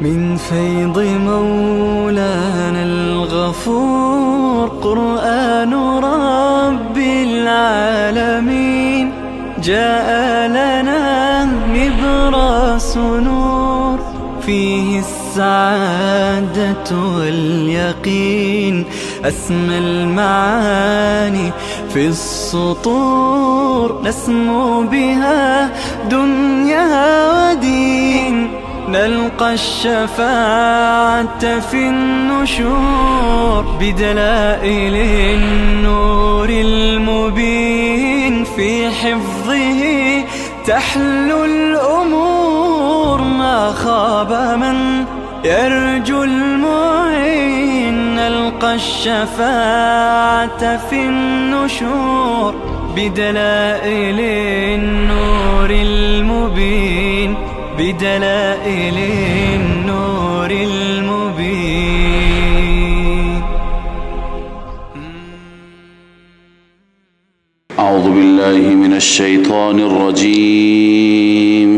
من فيض مولانا الغفور. قرآن رب العالمين جاء لنا نبراس نور، فيه السعادة واليقين، أسمى المعاني في السطور، نسمو بها دنيا ودين، نلقى الشفاعة في النشور، بدلائل النور المبين، في حفظه تحلو الأمور، ما خاب من يرجو المعين، نلقى الشفاعة في النشور، بدلائل النور المبين، بدلائل النور المبين. أعوذ بالله من الشيطان الرجيم.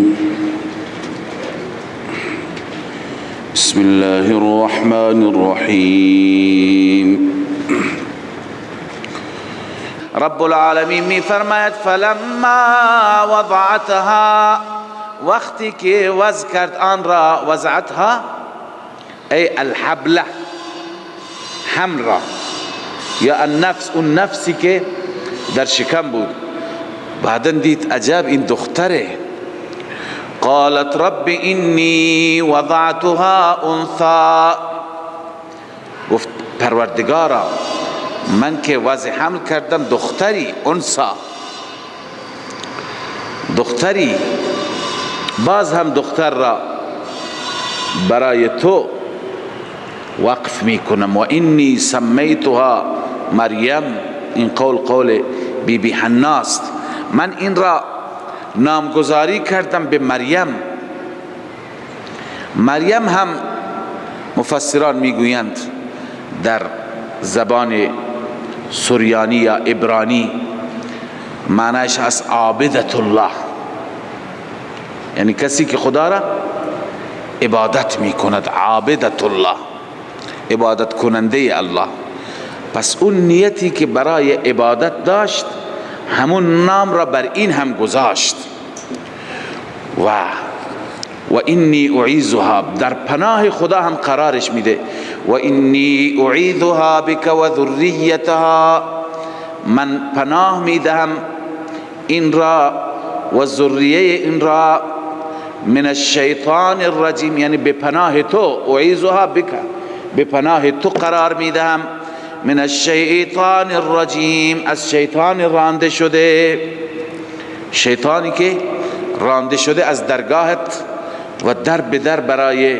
بسم الله الرحمن الرحیم. رب العالمین می فرماید فلما وضعتها، وقتی که وضع کرد آن را، وضعتها ای الحبله، حمل را، یا النفس، اون نفسی که در شکم بود. بعدا دید عجب این دختره. قالت رب انی وضعتها انثی، گفت پروردگارا من که وضع حمل کردم دختری، انثی دختری، باز هم دختر را برای تو وقف میکنم. و انی سمیتها مریم، این قول قول بی بی حناست، من این را نامگذاری کردم به مریم. مریم هم مفسران میگویند در زبان سریانی یا عبرانی معنیش از عابدت الله، یعنی کسی که خدا را عبادت میکند، عابدت الله، عبادت کننده الله. پس اون نیتی که برای عبادت داشت همون نام را بر این هم گذاشت. و انی اعیذها، در پناه خدا هم قرارش میده. و انی اعیذها بک و ذریتها، من پناه میدهم این را و ذریه این را، من الشیطان الرجیم، یعنی به پناه تو، اعیذها بک، به پناه تو قرار میدهم، من الشیطان الرجیم، از شیطان رانده شده، شیطانی که رانده شده از درگاهت و در به در برای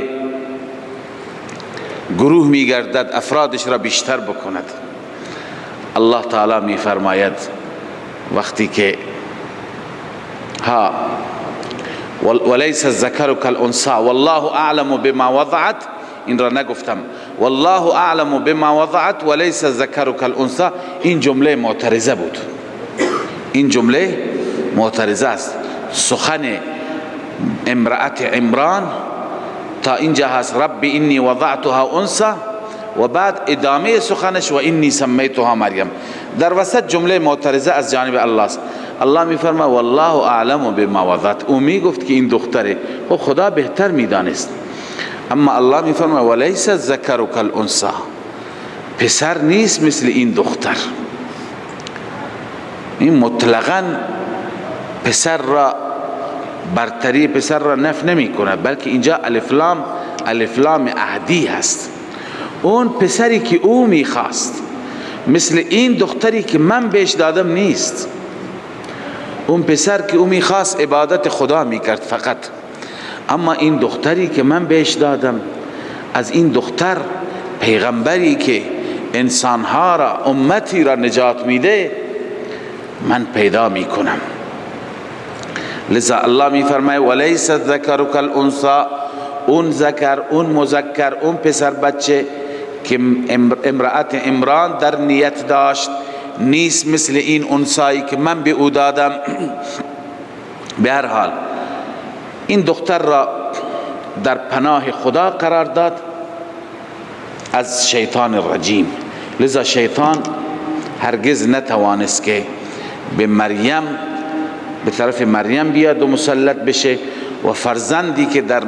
گروه میگردد، افرادش را بیشتر بکند. الله تعالی میفرماید وقتی که ها ولیس الذکر کالانثی والله اعلم بما وضعت، این را نگفتم، والله اعلم بما وضعت ولیس الذکر کالانثی، این جمله معترضه بود، این جمله معترضه است. سخن امرأت عمران تا اینجا هست، رب انی وضعتها انثی، و بعد ادامه سخنش و انی سمیتها مریم. در وسط جمله معترضه از جانب الله است. الله میفرما والله اعلم بما وضعت، او میگفت که این دختره، خب خدا بهتر میدانست، اما الله میفرما ولیس الذکر کالانثی، پسر نیست مثل این دختر. این مطلقاً پسر را، برتری پسر را نف نمی کند، بلکه اینجا الف لام، الف لام عهدی هست. اون پسری که او میخواست مثل این دختری که من بهش دادم نیست. اون پسر که او میخواست عبادت خدا میکرد فقط، اما این دختری که من بهش دادم، از این دختر پیغمبری که انسانها را، امتی را نجات میده، من پیدا میکنم. لذا الله میفرماید ولیس الذکر کالانثی، اون ذکر، اون مذکر، اون پسر بچه که امرأت عمران در نیت داشت نیست مثل این انثایی که من به او دادم. به هر حال این دختر را در پناه خدا قرار داد از شیطان رجیم. لذا شیطان هرگز نتوانست که به مریم، به طرف مریم بیاد و مسلط بشه و فرزندی که در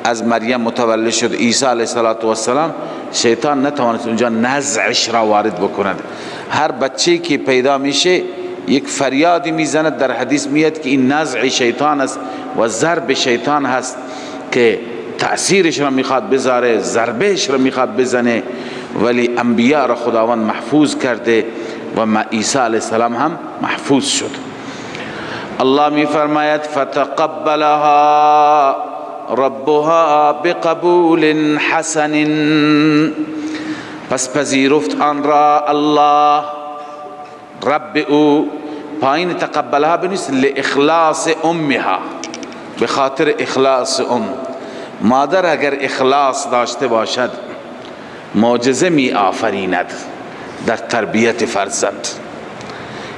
از مریم متولد شد، عیسی علیه السلام، شیطان نتوانست اونجا نزعش را وارد بکند. هر بچه که پیدا میشه یک فریادی میزند، در حدیث میاد که این نزع شیطان است و ضرب شیطان هست که تأثیرش را میخواد بذاره، ضربهش را میخواد بزنه، ولی انبیاء را خداوند محفوظ کرده و عیسی علیه السلام هم محفوظ شد. الله میفرماید فتقبلها ربها بقبول حسن، پس پذیرفت آن را الله رب او. پایین تقبلها بنویس لاخلاص امها، به خاطر اخلاص ام. مادر اگر اخلاص داشته باشد معجزه می آفریند در تربیت فرزند.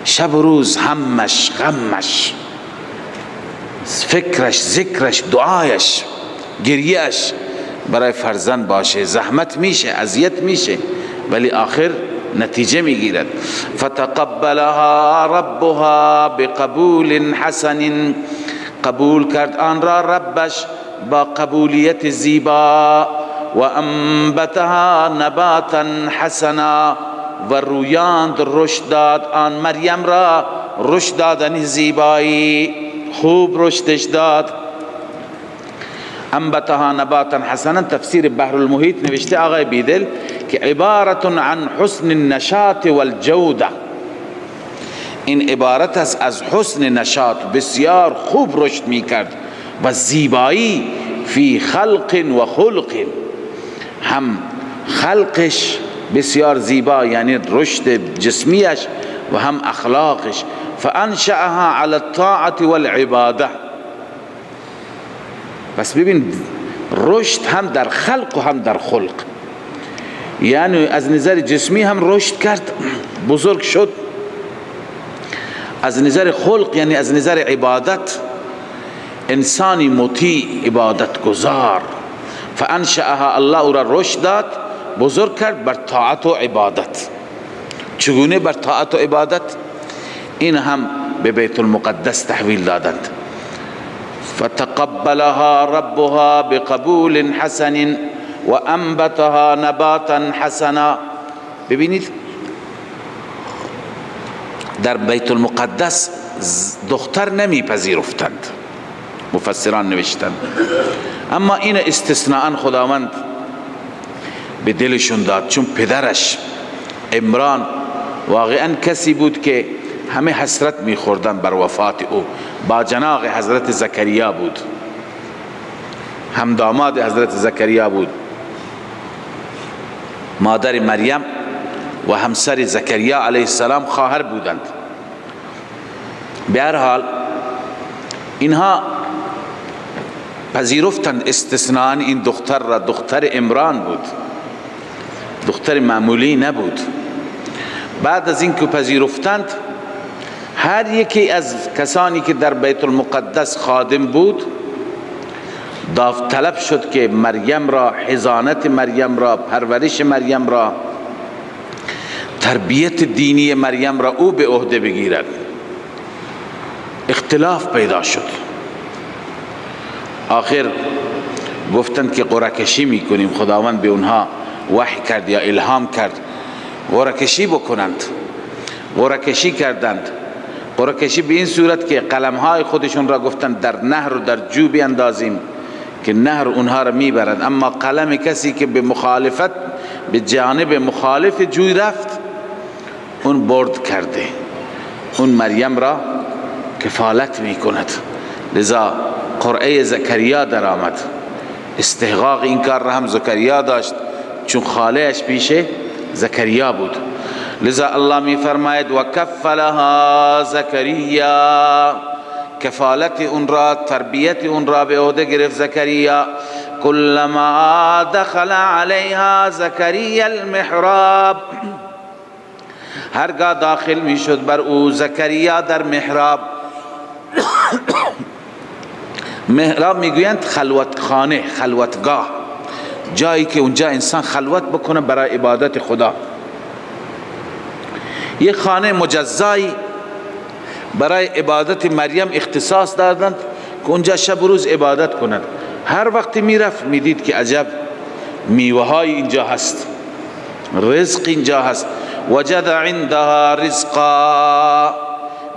شب و روز همش غمش، فکرش، ذکرش، دعایش، گریهش برای فرزند باشه، زحمت میشه، اذیت میشه، ولی آخر نتیجه میگیرد. فتقبلها ربها بقبول حسن، قبول کرد آن را ربش با قبولیت زیبا. و انبتها نباتا حسنا، و رویاند، رشد داد آن مریم را، رشد دادن زیبایی، خوب رشدش داد. انبتها نباتا حسنا، تفسیر بحر المحیط نوشته آقای بیدل که عبارت عن حسن النشاط والجوده، این عبارت است از حسن نشاط، بسیار خوب رشد میکرد و زیبایی، فی خلق و خلق، هم خلقش بسیار زیبا یعنی رشد جسمیش و هم اخلاقش. فانشأها علی الطاعة والعباده، بس ببین رشد هم در خلق و هم در خلق، یعنی از نظر جسمی هم رشد کرد، بزرگ شد، از نظر خلق یعنی از نظر عبادت، انسانی مطیع، عبادت گزار. فانشأها، الله او را رشد داد، بزرگ کرد بر طاعت و عبادت. چگونه بر طاعت و عبادت؟ این هم به بیت المقدس تحویل دادند. فتقبلها ربها بقبول حسن و انبتها نباتا حسنا. ببینید در بیت المقدس دختر نمیپذیرفتند، مفسران نوشتند، اما این استثناء خداوند به دلشون داد، چون پدرش عمران واقعا کسی بود که همه حسرت میخوردن بر وفات او، با جناغ حضرت زکریا بود، هم داماد حضرت زکریا بود، مادر مریم و همسر زکریا علیه السلام خواهر بودند. به هر حال اینها پذیرفتند استثناء این دختر را، دختر عمران بود، دختر معمولی نبود. بعد از اینکه پذیرفتند، هر یکی از کسانی که در بیت المقدس خادم بود داوطلب شد که مریم را، حضانت مریم را، پرورش مریم را، تربیت دینی مریم را او به عهده بگیرد. اختلاف پیدا شد. آخر گفتند که قرعه کشی میکنیم، خداوند به اونها وحی کرد یا الهام کرد قرعه کشی بکنند. قرعه کشی کردند. قرعه کشی به این صورت که قلمهای خودشون را گفتند در نهر و در جو بیندازیم که نهر اونها را میبرد، اما قلم کسی که به مخالفت، به جانب مخالف جوی رفت، اون برد کرده، اون مریم را کفالت میکند. لذا قرعه زکریا در آمد. استحقاق این کار را هم زکریا داشت، چون خالهش پیش زکریا بود. لذا الله می فرماید و کفلها زکریا، کفالت اون را، تربیت اون را به عهده گرفت زکریا. کلما دخل علیها زکریا المحراب، هرگاه داخل می شد بر او زکریا در محراب، محراب میگویند خلوتخانه، خلوتگاه، جایی که اونجا انسان خلوت بکنه برای عبادت خدا. یک خانه مجزایی برای عبادت مریم اختصاص دادند که اونجا شب و روز عبادت کند. هر وقت میرفت میدید که عجب میوه های اینجا هست، رزق اینجا هست. وجد عندها رزقا،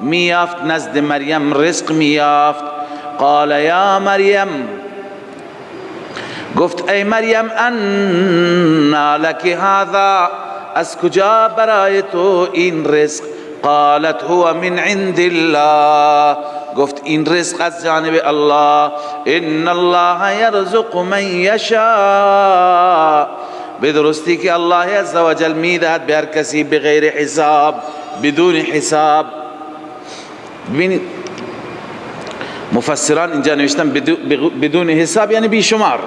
میافت نزد مریم رزق میافت. قال یا مریم، گفت ای مریم، انا لك هذا، از کجا برای تو این رزق؟ قالت هو من عند الله، گفت این رزق از جانب الله. ان الله یرزق من یشاء، به درستی که الله عزوجل میدهد به هر کسی بغیر حساب، بدون حساب. ببینید مفسران اینجا نوشتن بدون حساب یعنی بیشمار،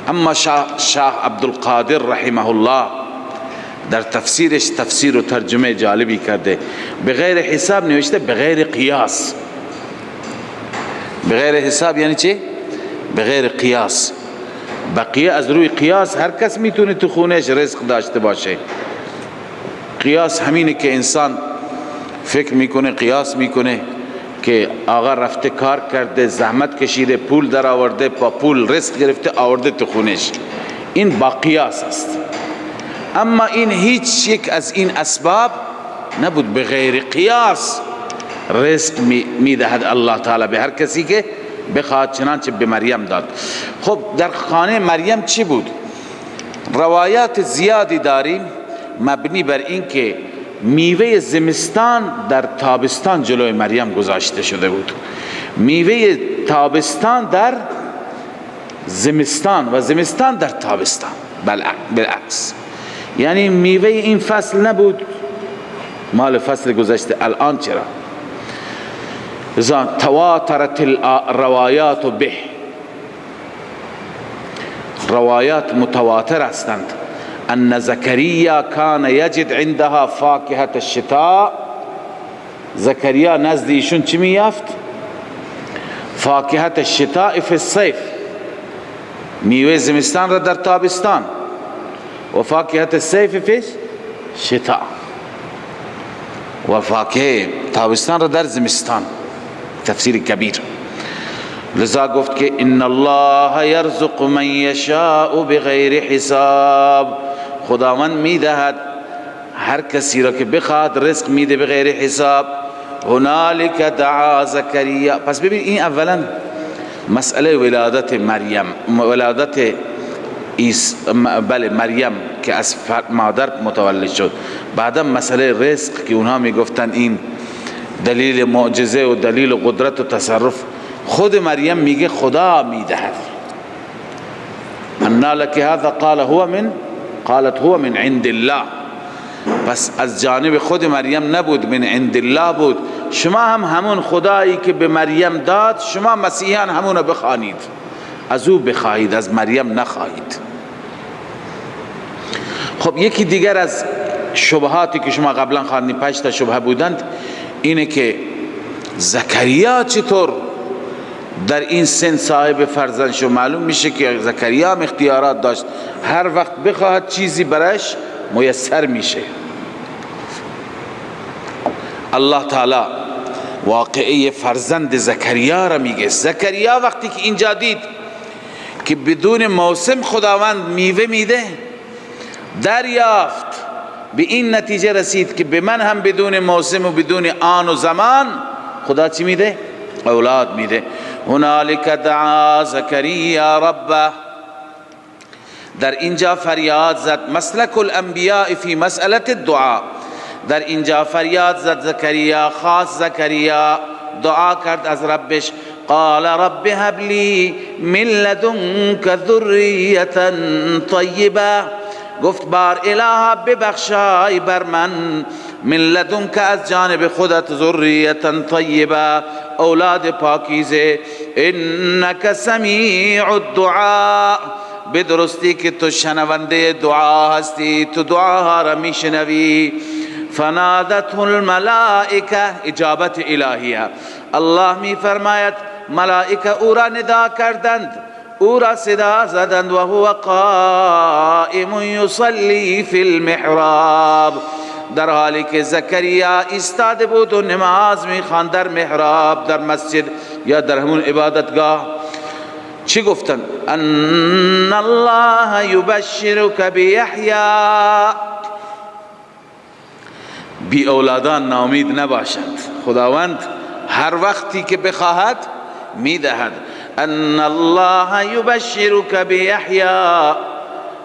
اما شاه عبدالقادر رحمه الله در تفسیرش تفسیر و ترجمه جالبی کرده. بغیر حساب نوشته بغیر قیاس. بغیر حساب یعنی چی؟ بغیر قیاس. بقیه از روی قیاس هر کس میتونه تو خونهش رزق داشته باشه. قیاس همینه که انسان فکر میکنه، قیاس میکنه که آقا رفته کار کرده، زحمت کشیده، پول در آورده، با پول رزق گرفته آورده تو خونش، این با قیاس است. اما این هیچ یک از این اسباب نبود، بغیر قیاس رزق میدهد الله تعالی به هر کسی که بخواد، چنانچه به مریم داد. خب در خانه مریم چی بود؟ روایات زیادی داریم مبنی بر این که میوه زمستان در تابستان جلوی مریم گذاشته شده بود. میوه تابستان در زمستان و زمستان در تابستان، بالعکس، یعنی میوه این فصل نبود، مال فصل گذشته. الان چرا؟ تواترت الروایات به، روایات متواتر هستند. ان زکریا کان یجد عندها فاکهة الشتاء، زکریا نزد ایشون چی میافت؟ فاکهة الشتاء فی الصیف، میوه زمستان را در تابستان، و فاکهة الصیف فی الشتاء، و فاکهه تابستان را در زمستان. تفسیر کبیر. لذا گفت که ان الله یرزق من یشاء بغیر حساب، خداوند میدهد هر کسی را که بخواد رزق میده بغیر حساب. هنالک دعا زکریا. پس ببین این اولا مسئله ولادت مریم، ولادت بله مریم که از مادر متولد شد، بعدا مسئله رزق که اونها میگفتن این دلیل معجزه و دلیل قدرت و تصرف، خود مریم میگه خدا میدهد. انا لك هذا قال هو من، قالت هو من عند الله. پس از جانب خود مریم نبود، من عند الله بود. شما هم همون خدایی که به مریم داد، شما مسیحیان همونو بخوانید، از او بخواهید، از مریم نخواهید. خب یکی دیگر از شبهاتی که شما قبلا خواندید، 5 تا شبهه بودند، اینه که زکریا چطور در این سن صاحب فرزند شد؟ معلوم میشه که زکریا هم اختیارات داشت، هر وقت بخواهد چیزی برایش میسر میشه. الله تعالی واقعه فرزند زکریا را میگه. زکریا وقتی که اینجا دید که بدون موسم خداوند میوه میده، دریافت، به این نتیجه رسید که به من هم بدون موسم و بدون آن و زمان خدا چی میده؟ اولاد میده. هنالک دعا زکریا ربه، در اینجا فریاد زد. مسلک الانبیاء فی مسئله الدعاء، در اینجا فریاد زد زکریا، خاص زکریا دعا کرد از ربش. قال رب هب لی من لدنک ذریة طیبه، گفت بار اله ببخشای بر من، من لدنک از جانب خودت، ذریة طیبه، اولاد پاکیزه، انک سمیع الدعاء، بدرستی که تو شنونده دعا هستی، تو دعاها را میشنوی. فنادته الملائکه، اجابت الهیه. الله می فرماید ملائکه او را ندا کردند، او را صدا زدند، و هو قائم یصلی فی المحراب، در حالی که زکریا ایستاده بود و نماز میخواند در محراب، در مسجد یا در همون عبادتگاه. چی گفتن؟ ان الله یبشرک بیحیی. بی اولادان ناامید نباشند، خداوند هر وقتی که بخواهد میدهد. ان الله یبشرک بیحیی،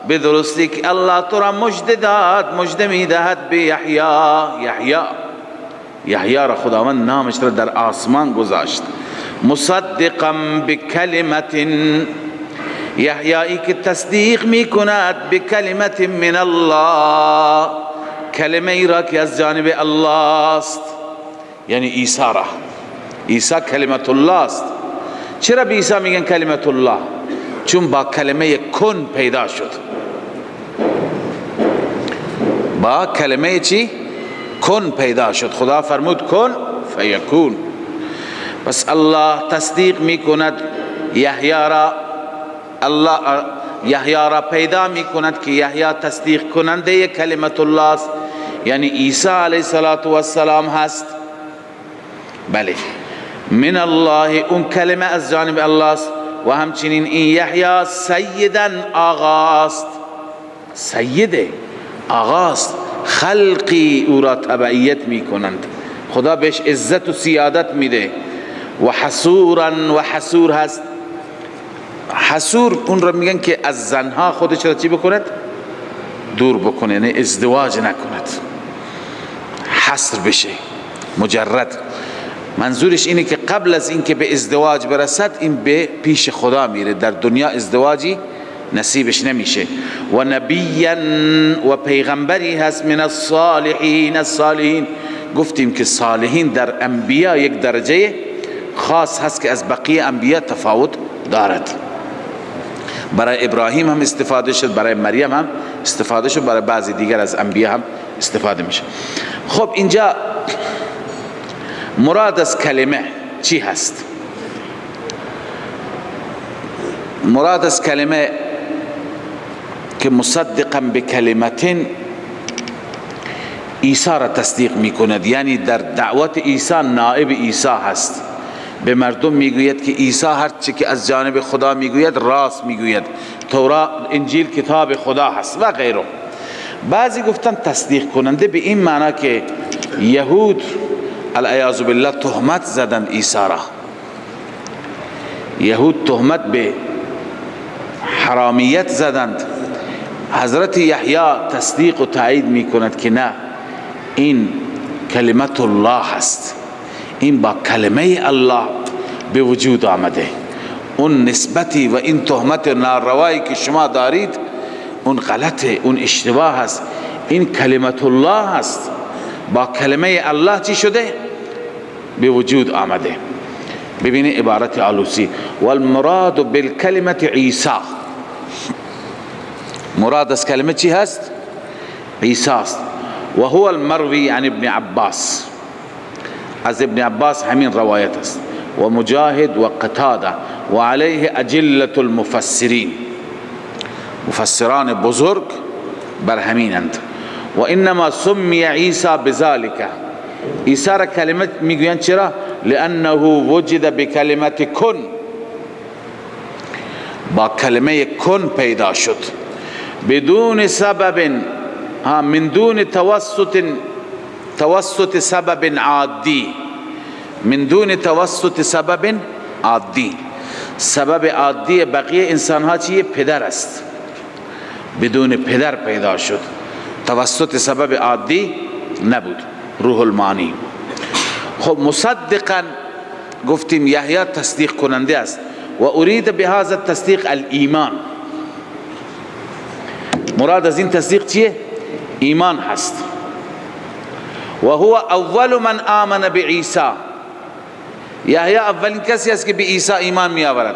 بدرستی که الله تو را مژده داد، مژده میدهد به یحیی. یحیی، یحیی را خداوند نامش را در آسمان گذاشت. مصدقا بکلمت، یحیی که تصدیق میکند بکلمت من الله، کلمه ای را که از جانب الله است، یعنی عیسی را. عیسی کلمت الله است. چرا به عیسی میگن کلمت الله؟ چون با کلمه کن پیدا شد. با کلمه چی؟ کن پیدا شد. خدا فرمود کن فیکون. پس الله تصدیق میکند یحیی را، الله یحیی را پیدا میکند که یحیی تصدیق کننده کلمت الله است، یعنی عیسی علیه السلام هست. بله، من الله، اون کلمه از جانب الله است. و همچنین این یحیی سیدن آغاست، سید آغاست، خلقی او را تبعیت میکنند، خدا بهش عزت و سیادت میده. و حصورا، و حصور هست. حصور اون را میگن که از زنها خودش را چی بکند؟ دور بکنه، یعنی ازدواج نکند، حصر بشه، مجرد. منظورش اینه که قبل از اینکه به ازدواج برسد این به پیش خدا میره، در دنیا ازدواجی نصیبش نمیشه. و نبیا، و پیغمبری هست، من الصالحین. الصالحین گفتیم که صالحین در انبیا یک درجه خاص هست که از بقیه انبیا تفاوت دارد. برای ابراهیم هم استفاده شد، برای مریم هم استفاده شد، برای بعضی دیگر از انبیا هم استفاده میشه. خب اینجا مراد از کلمه چی هست؟ مراد از کلمه که مصدقا بکلمتین، عیسی را تصدیق میکند، یعنی در دعوت عیسی نائب عیسی هست. به مردم میگوید که عیسی هر چی که از جانب خدا میگوید راست میگوید، تورات، انجیل کتاب خدا هست و غیره. بعضی گفتن تصدیق کننده به این معنا که یهود العیاذ بالله تهمت زدند عیسی را، یهود تهمت به حرامیت زدند. حضرت یحیی تصدیق و تایید میکند که نه، این کلمت الله هست، این با کلمه الله به وجود آمده. اون نسبتی و این تهمت ناروایی که شما دارید اون غلطه، اون اشتباه هست. این کلمت الله هست، با کلمه الله چی شده؟ به وجود آمده. ببینید عبارت آلوسی، والمراد بالکلمة عیسی، مراد از کلمه چی هست؟ عیسی است. و هو المروی عن ابن عباس، از ابن عباس همین روایت است، و مجاهد و قتاده و علیه اجلة المفسرین، مفسران بزرگ بر همینند. و انما سمی عیسی بذلك، عیسی را کلمه میگویند چرا؟ لانه وجد بکلمة کن، با کلمه کن پیدا شد، بدون سبب، من دون توسط سبب عادی، من دون توسط سبب عادی. سبب عادی بقیه انسان ها چیه؟ پدر است. بدون پدر پیدا شد، توسط سبب عادی نبود. روح المعانی. خب مصدقا گفتیم یحیی تصدیق کننده است. و ارید بهذا التصدیق الایمان، مراد از این تصدیق چیه؟ ایمان هست. و هو اول من آمن بعیسی، یحیی اولین کسی است که به عیسی ایمان می آورد.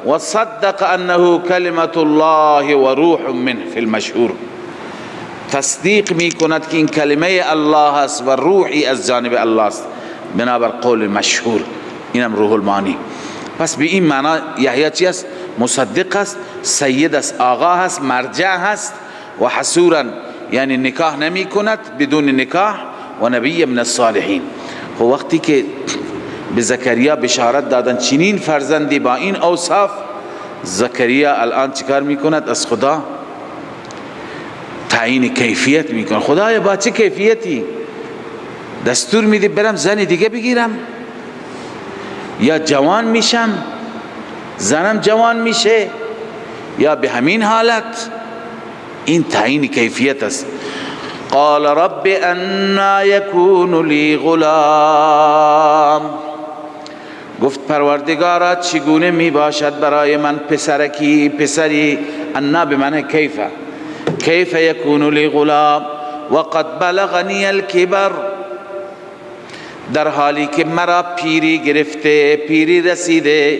و صدق انه کلمت الله و روح منه فی المشهور، تصدیق می کند که این کلمه الله است و روحی از جانب الله است، بنابر قول مشهور. اینم روح المعانی. پس به این معنا یحیی چی است؟ مصدق است، سید است، آقا هست، مرجع هست. و حصورا یعنی نکاح نمی کند، بدون نکاح، و نبی من الصالحین. خب وقتی که به زکریا بشارت دادن چنین فرزندی با این اوصاف، زکریا الان چیکار میکند؟ از خدا تعیین کیفیت میکنه. خدایا با چه کیفیتی دستور میدی برم زن دیگه بگیرم؟ یا جوان میشم زنم جوان میشه، یا به همین حالت؟ این تعیین کیفیت است. قال رب انا یکون لی غلام، گفت پروردگارا چگونه می باشد برای من پسرکی، پسری. انا به معنی کیفه، کیف یکون لی غلام وقد بلغنی الکبر، در حالی که مرا پیری گرفته، پیری رسیده.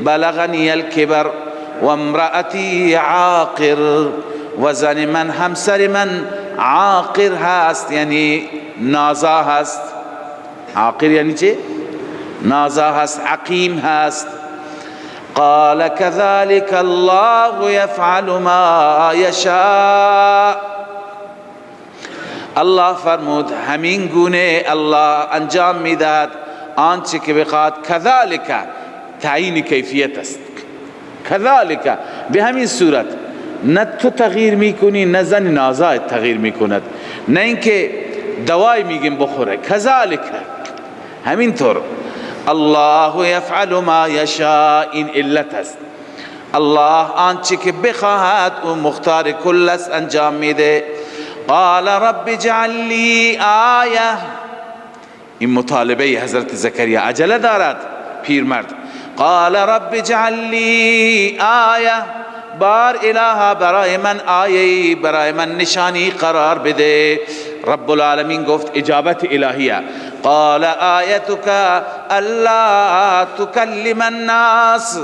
بلغنی الکبر و امرأتی عاقر، و زن من، همسر من عاقر هست، یعنی نازا هست. عاقر یعنی چه؟ نازا هست، عقیم هست. قال كذلك الله يفعل ما يشاء، الله فرمود همین گونه الله انجام میدهد آنچه که بخواد. كذلك تعیین کیفیت است. كذلك به همین صورت، نه تو تغییر میکنی، نه زن نازا تغییر میکند، نه اینکه دوای میگیم بخوره. كذلك همینطور الله یفعل ما یشاء، این علت است. الله آنچه که بخواهد او مختار کل است، انجام میده. قال رب اجعل لی آیه، این مطالبه حضرت زکریا عجله دارد پیرمرد. قال رب اجعل لی آیه، بار الها برای من آیه، برای من نشانی قرار بده. رب العالمین گفت اجابت الهیه. قال آیتک الا تکلم الناس،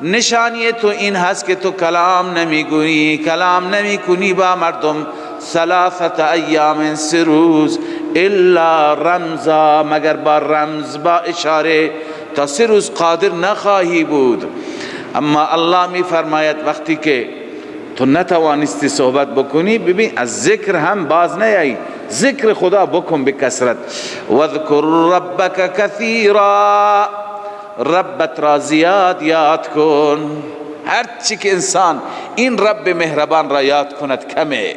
نشانی تو این هست که تو کلام نمیگویی، کلام نمیکنی با مردم. ثلاثه ایام، سه روز، الا رمزا، مگر با رمز، با اشاره، تا سه روز قادر نخواهی بود. اما الله می فرماید وقتی که تو نتوانستی صحبت بکنی، ببین از ذکر هم باز نیایی، ذکر خدا بکن بکثرت. واذکر ربک کثیرا، ربت را زیاد یاد کن. هر چی که انسان این رب مهربان را یاد کند کمه.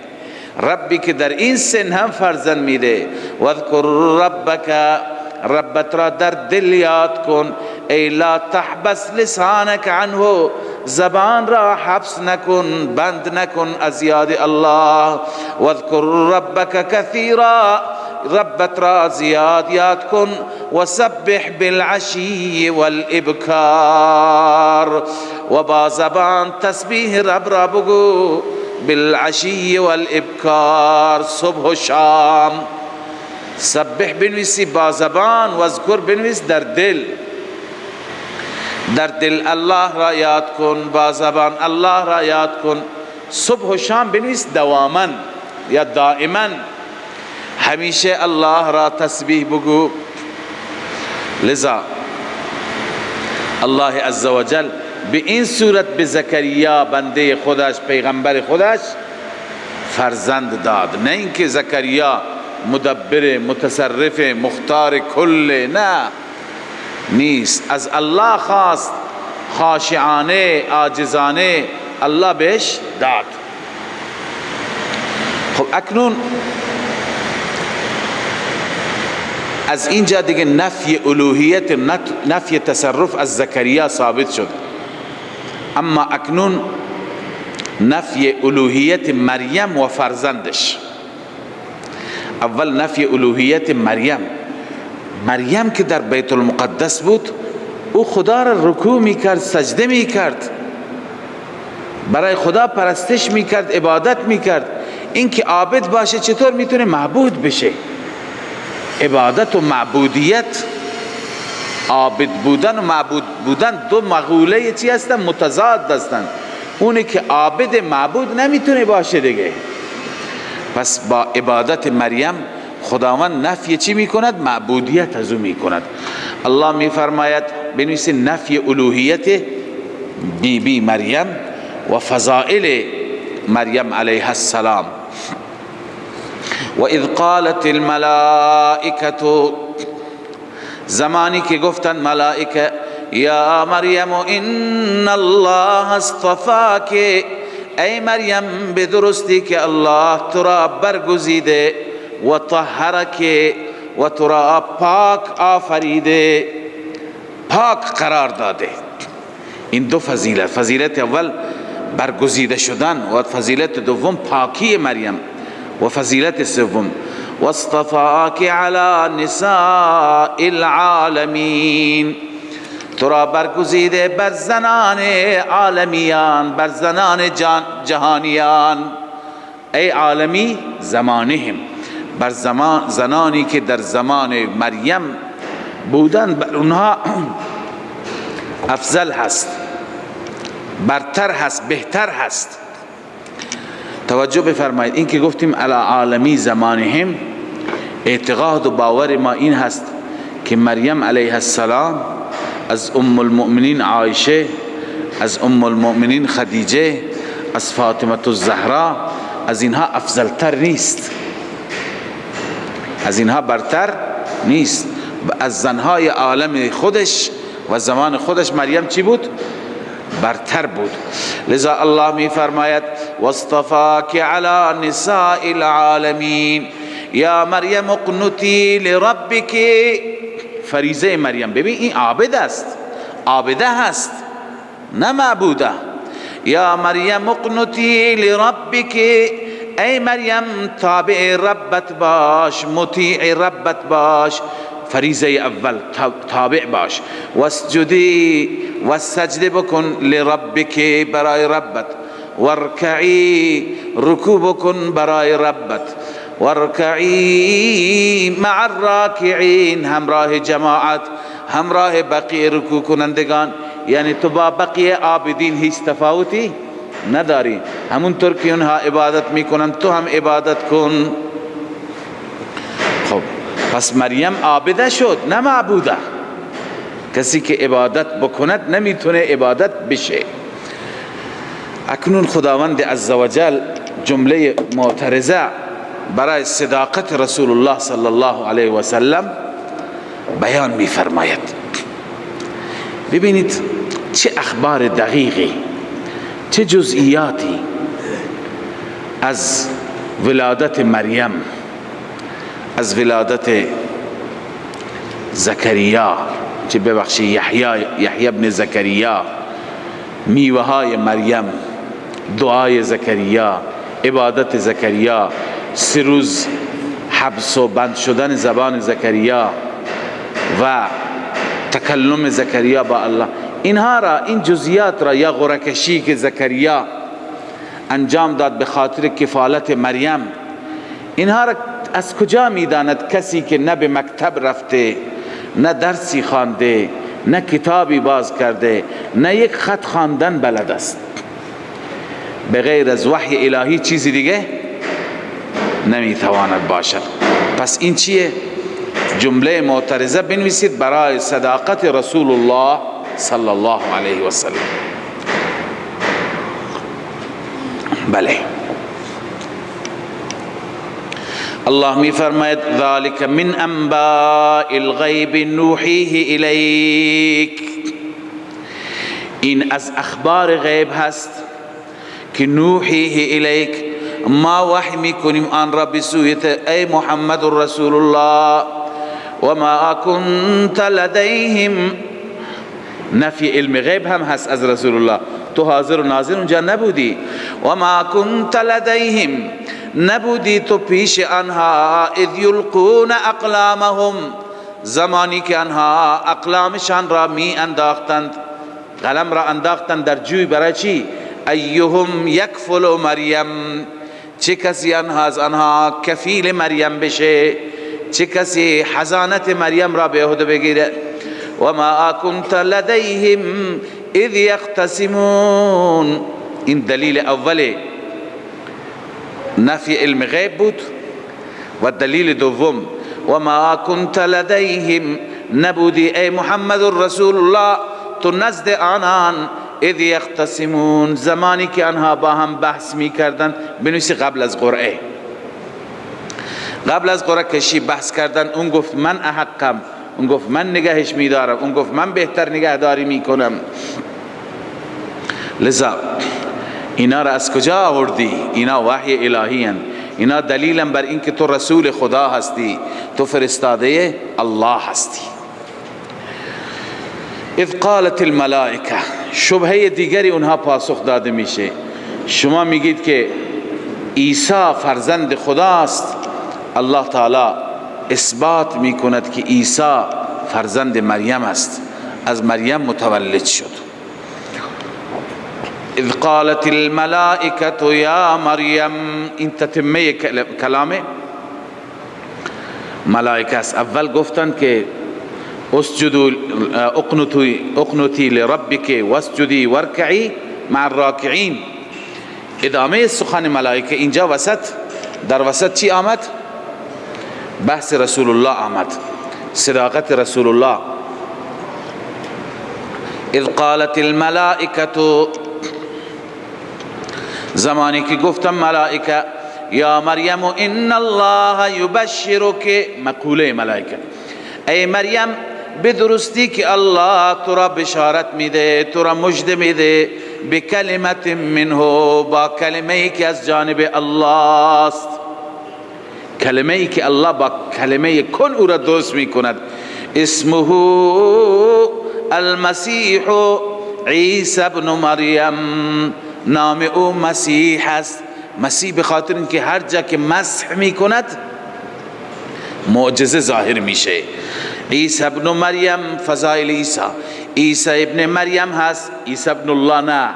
ربی که در این سن هم فرزند میده. واذکر ربک، ربت را در دل یاد کن. ای لا تحبس لسانک عنه، زبان را حبس نکن، بند نکن از یاد الله. واذکر ربک کثیرا، ربت را زیاد یاد کن. وسبح بالعشی والابکار، و با زبان تسبیح رب را بگو. بالعشی والابکار، صبح و شام. سبح بنویسی با زبان، واذکر بنویس در دل. در دل الله را یاد کن، با زبان الله را یاد کن. صبح و شام بنویس دواما یا دائما، همیشه الله را تسبیح بگو. لذا الله عزوجل به این صورت به زکریا بنده خودش، پیغمبر خودش فرزند داد. نه اینکه زکریا مدبر، متصرف، مختار کل، نه، نیست. از الله خواست، خاشعانه، عاجزانه، الله بهش داد. خب اکنون از اینجا دیگه نفی الوهیت، نفی تصرف از زکریا ثابت شد. اما اکنون نفی الوهیت مریم و فرزندش. اول نفی الوهیت مریم. مریم که در بیت المقدس بود، او خدا را رکوع میکرد، سجده میکرد، برای خدا پرستش میکرد، عبادت میکرد. این که عابد باشه چطور میتونه معبود بشه؟ عبادت و معبودیت، عابد بودن و معبود بودن دو مقوله چی هستن؟ متضاد هستن. اونه که عابد معبود نمیتونه باشه دیگه. پس با عبادت مریم خداوند نفی چی میکند؟ معبودیت از او میکند. الله میفرماید بنویسید نفی الوهیت بی بی مریم و فضائل مریم علیها السلام. و اذ قالت الملائکة، زمانی که گفتن ملائکه یا مریم ان الله اصطفاک، ای مریم به درستی که الله تو را برگزیده و طهرک و تو را پاک آفریده، پاک قرار داده. این دو فضیلت، فضیلت اول برگزیده شدن و فضیلت دوم پاکی مریم و فضیلت سوم واصطفاک علی نساء العالمین، تو را برگزیده بر زنان عالمیان، بر زنان جهانیان. ای عالمی زمانهم، بر زنانی که در زمان مریم بودن بر اونها افضل هست، برتر هست، بهتر هست. توجه بفرمایید، این که گفتیم علی عالمی زمانهم، اعتقاد و باور ما این هست که مریم علیه السلام از ام المؤمنین عایشه، از ام المؤمنین خدیجه، از فاطمه الزهرا، از اینها افضلتر نیست، از اینها برتر نیست. از زنهای عالم خودش و زمان خودش مریم چی بود؟ برتر بود. لذا الله می فرماید واصطفاک علی نساء العالمین یا مریم اقنتی لربک. فریضه مریم، ببین این عابد است، عابده هست، نه معبوده. یا مریم اقنتی لربک، ای مریم تابع ربت باش، مطیع ربت باش. فریضه اول تابع باش. واسجدی و سجده بکن لربک، برای ربت. وارکعی، رکوع بکن برای ربت. وارکعی مع الراکعین، همراه جماعت، همراه بقیه رکوع کنندگان. یعنی تو با بقیه عابدین هیچ تفاوتی نداری، همونطور که اونها عبادت میکنن تو هم عبادت کن. خب پس مریم عابده شد، نه معبوده. کسی که عبادت بکند نمیتونه عبادت بشه. اکنون خداوند عزوجل جمله معترضه برای صداقت رسول الله صلی الله علیه و سلم بیان میفرماید. ببینید چه اخبار دقیقی، چه جزئیاتی از ولادت مریم، از ولادت زکریا، چه ببخشی یحیی ابن زکریا، میوه های مریم، دعای زکریا، عبادت زکریا، 3 روز حبس و بند شدن زبان زکریا و تکلم زکریا با الله، اینها را، این جزئیات را، یا غرکشی که زکریا انجام داد به خاطر کفالت مریم، اینها را از کجا میداند کسی که نه به مکتب رفته، نه درسی خوانده، نه کتابی باز کرده، نه یک خط خواندن بلد است؟ به غیر از وحی الهی چیزی دیگه نمیتواند باشد. پس این چیه؟ جمله معترضه بنویسید برای صداقت رسول الله صلی الله علیه و سلم. بله، الله می فرماید ذالک من انباء الغیب نوحیه الیک، این از اخبار غیب هست که نوحیه الیک، ما وحی میکنیم آن را به سویت ای محمد رسول الله. و ما کنت لدیهم، نفی علم غیب هم هست از رسول الله، تو حاضر و ناظر اونجا نبودی. و ما کنت لدیهم، نبودی تو پیش آنها، اذ یلقون اقلامهم، زمانی که آنها اقلامشان را می انداختند، قلم را انداختند در جوی، برای چی؟ ایهم یکفل مریم، چه کسی آنها از آنها کفیل مریم بشه، چه کسی حضانت مریم را به عهده بگیره. و ما کنت لدیهم اذ یختصمون، این دلیل اول نفی علم غیب بود. و دلیل دوم و ما کنت لدیهم، نبودی ای محمد رسول الله تو نزد آنان، اذ یختصمون، زمانی که آنها با هم بحث می کردن. بنویسی قبل از قرعه، قبل از قرعه کشی بحث کردن. اون گفت من احقم، اون گفت من نگهش میدارم، اون گفت من بهتر نگهداری میکنم. لذا اینا را از کجا آوردی؟ اینا وحی الهی هن، اینا دلیلا بر اینکه تو رسول خدا هستی، تو فرستاده الله هستی. اذ قالت الملائکه، شبهه دیگری اونها پاسخ داده میشه. شما میگید که عیسی فرزند خداست، الله تعالی اثبات میکند که عیسی فرزند مریم است، از مریم متولد شد. اذ قالت الملائکه یا مریم، این تتمه کلام ملائکه است. اول گفتند که اسجدوا اقنطی لربک واسجدی وارکعی مع الراکعین. ادامه سخن ملائکه اینجا وسط، در وسط چی آمد؟ بحث رسول الله آمد، صداقت رسول الله. اذ قالت الملائکه، زمانی که گفتم ملائکه یا مریم ان الله یبشرک، مقوله ملائکه، ای مریم به درستی که الله تو را بشارت میده، تو را مژده میده، بکلمت منه، با کلمه ای که از جانب الله است، کلمه ای که الله با کلمه کن او را درست میکند. اسمه المسیح عیسی ابن مریم، نام او مسیح است. مسیح به خاطر اینکه هر جا که مسح میکند معجزه ظاهر میشه. عیسی ابن مریم، فضائل عیسی، عیسی ابن مریم هست، عیسی ابن الله نه،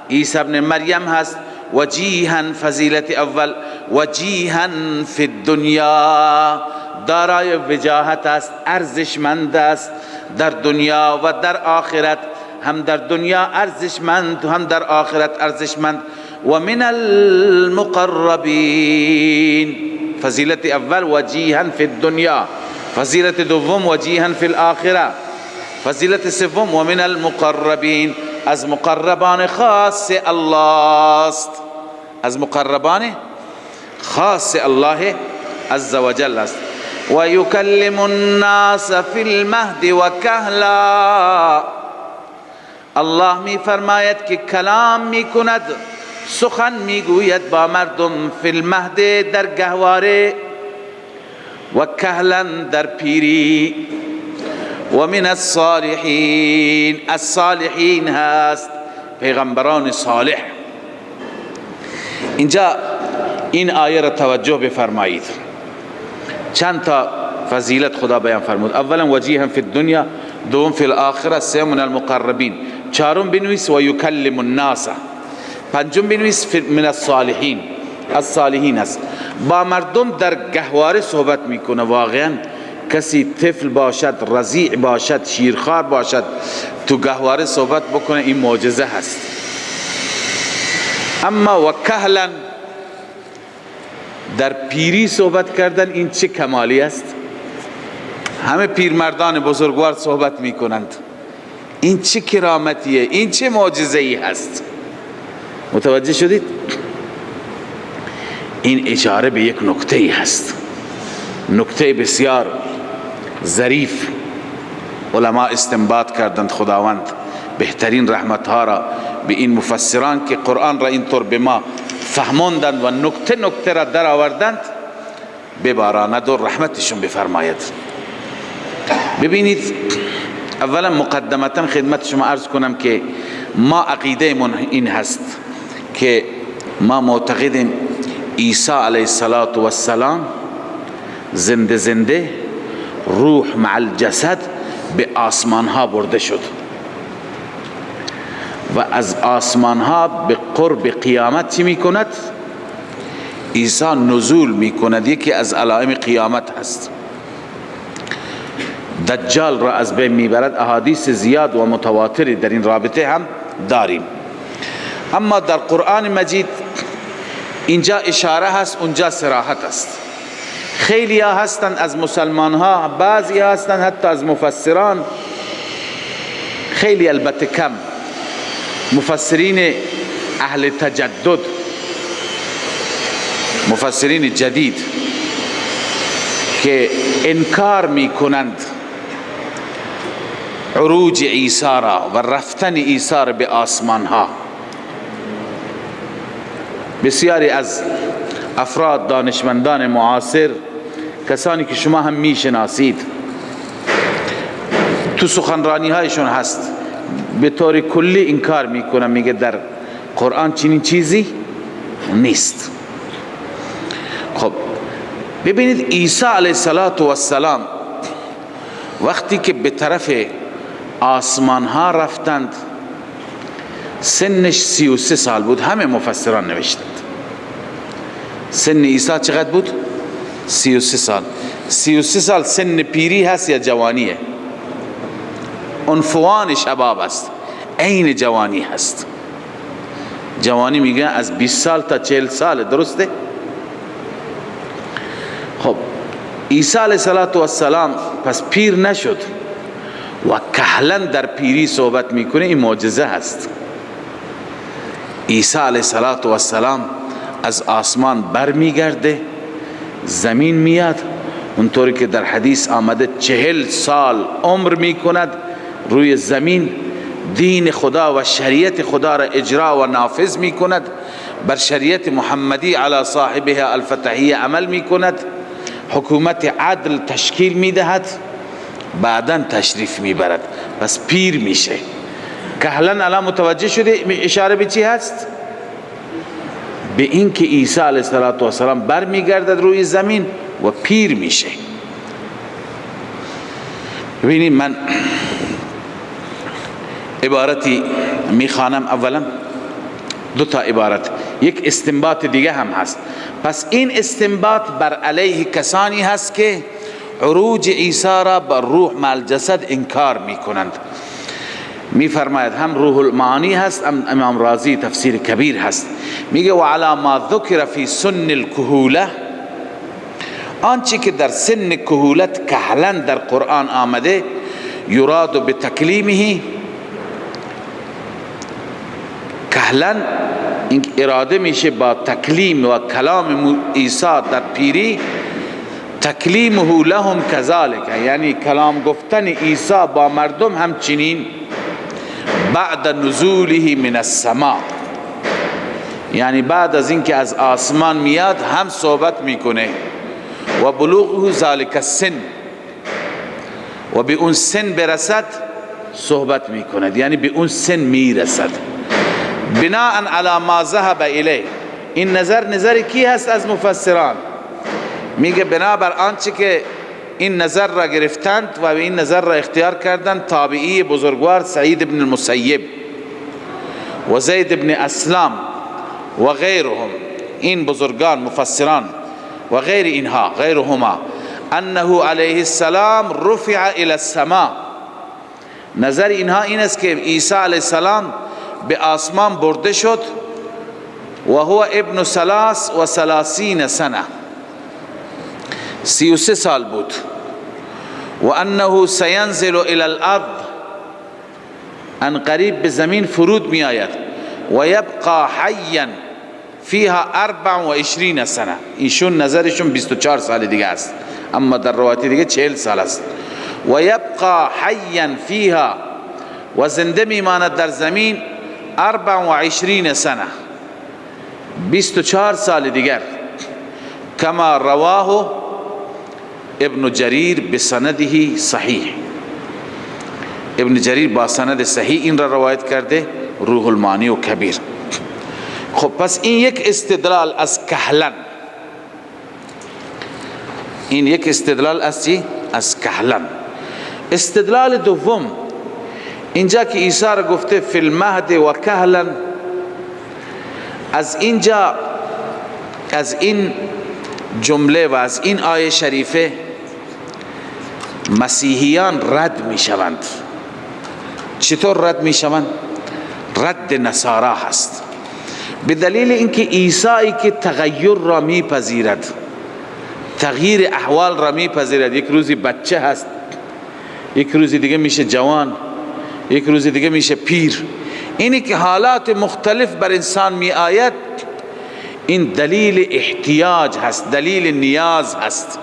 عیسی ابن مریم هست. وجیها، فضیلت اول، وجیها فی الدنیا، دارای وجاهت است، ارزشمند است در دنیا و در آخرت، هم در دنیا ارزشمند هم در آخرت ارزشمند. و من المقربین، فضیلت اول وجیها فی الدنیا، فضیلت دوم وجیها فی الاخره، فضیلت سوم و من المقربین، از مقربان خاص الله است، از مقربان خاص الله عز وجل است. و یکلم الناس فی المهد و کهلا، الله می فرماید که کلام می کند، سخن می گوید با مردم، فی المهد در گهواره، و کهلا در پیری، و من الصالحین، الصالحین هست، پیغمبران صالح. اینجا این آیه را توجه بفرمایید، چند تا فضیلت خدا بیان فرمود. اولا وجیها فی الدنیا، دوم فی الاخره، سوم من المقربین، چهارم بنویس و یکلم الناس، پنجم بنویس من الصالحین، الصالحین است. با مردم در گهواره صحبت میکنه. واقعا کسی طفل باشد، رضیع باشد، شیرخوار باشد، تو گهواره صحبت بکنه، این معجزه هست. اما و کهلا، در پیری صحبت کردن، این چه کمالی است؟ همه پیرمردان بزرگوار صحبت میکنند، این چه کرامتیه، این چه معجزه ای هست؟ متوجه شدید؟ این اشاره به یک نکته ای هست، نکته بسیار ظریف. علما استنباط کردند، خداوند بهترین رحمت ها را به این مفسران که قرآن را اینطور به ما فهماندند و نکته نکته را در آوردند بباراند و رحمتشون بفرماید. ببینید، اولا مقدمتا خدمت شما عرض کنم که ما عقیده من این هست که ما معتقدیم عیسی علیه السلام زنده زنده روح مع الجسد به آسمان ها برده شد و از آسمان ها به قرب قیامت چی می کند؟ عیسی نزول می کند. یکی از علائم قیامت هست. دجال را از بین میبرد. احادیث زیاد و متواتری در این رابطه هم داریم. اما در قرآن مجید اینجا اشاره هست، اونجا صراحت است. خیلی ها هستند از مسلمان ها، بعضی ها هستند حتی از مفسران، خیلی البته کم، مفسرین اهل تجدد، مفسرین جدید که انکار میکنند عروج عیسی را و رفتن عیسی را به آسمان ها. بسیاری از افراد، دانشمندان معاصر، کسانی که شما هم میشناسید، تو سخنرانی هایشون هست، به طور کلی انکار میکنن، میگه در قرآن چنین چیزی نیست. خب ببینید عیسی علیه السلام وقتی که به طرف آسمان ها رفتند سنش 33 سال بود. همه مفسران نوشتند سن عیسی چقدر بود؟ 33 سال. 33 سال سن پیری هست یا جوانیه؟ عنفوان شباب است، عین جوانی هست. جوانی میگن از 20 سال تا 40 سال، درسته؟ خب عیسی علیه السلام پس پیر نشد و کهلا در پیری صحبت میکنه، این معجزه هست. عیسی علیه السلام از آسمان بر میگرده، زمین میاد، اونطوری که در حدیث آمده 40 سال عمر میکند روی زمین، دین خدا و شریعت خدا را اجرا و نافذ میکند، بر شریعت محمدی علی صاحبها الفتحیه عمل میکند، حکومت عدل تشکیل میدهد، بعدا تشریف میبرد، پس پیر میشه. کهلا الان متوجه شده اشاره به چی هست؟ به این که عیسی علیه السلام بر میگردد روی زمین و پیر میشه. ببینید من عبارتی میخوانم، اولا دو تا عبارت، یک استنباط دیگه هم هست. پس این استنباط بر علیه کسانی هست که عروج عیسی را بر روح مع الجسد انکار میکنند. میفرماید هم روح المعانی هست، هم امام رازی تفسیر کبیر هست، میگه و علی ما ذکر فی سن الکهوله، آنچه که در سن کهولت کهلن در قرآن آمده، یراد بتکلیمه، کهلن این اراده میشه با تکلیم و کلام عیسی در پیری، تکلیمه لهم کذالک، یعنی کلام گفتن عیسی با مردم همچنین بعد نزوله من السماء، یعنی بعد از اینکه از آسمان میاد هم صحبت میکنه، و بلوغه ذالک السن، و به اون سن برسد صحبت میکند، یعنی به اون سن میرسد. بناء علی ما ذهب الیه، این نظر نظر کی هست از مفسران؟ میگه بنابر آنچه که این نظر را گرفتند و این نظر را اختیار کردند تابعی بزرگوار سعید بن المسیب و زید بن اسلام و غیرهم، این بزرگان مفسران و غیر اینها، غیرهما، انه علیه السلام رفع الى السماء، نظر اینها این است که عیسی علیه السلام به آسمان برده شد، و هو ابن 33 سنه، 33 سال بود، و انه سینزل الى الارض، ان قریب به زمین فرود می آید، و یبقى حیا فیها 24 سنه. ایشون نظرشون 24 سال دیگه است، اما در روایت دیگه 40 سال است. و یبقى حیا فیها، و زنده میماند در زمین 24 سنه، 24 سال دیگر، کما رواه ابن جریر بسنده صحیح. ابن جریر با سند صحیح این را روایت کرده، روح المعانی و کبیر. خب پس این یک استدلال از کهلن، این یک استدلال از چی؟ از کهلن. استدلال دوم اینجا که عیسی را گفته فی المهد و کهلن، از اینجا، از این جمله و از این آیه شریفه مسیحیان رد می شوند. چطور رد می شوند؟ رد نصارا هست، به دلیل اینکه عیسی که تغییر را می پذیرد، تغییر احوال را میپذیرد. یک روزی بچه هست، یک روزی دیگه میشه جوان، یک روزی دیگه میشه پیر. اینی که حالات مختلف بر انسان می آید، این دلیل احتیاج هست، دلیل نیاز هست.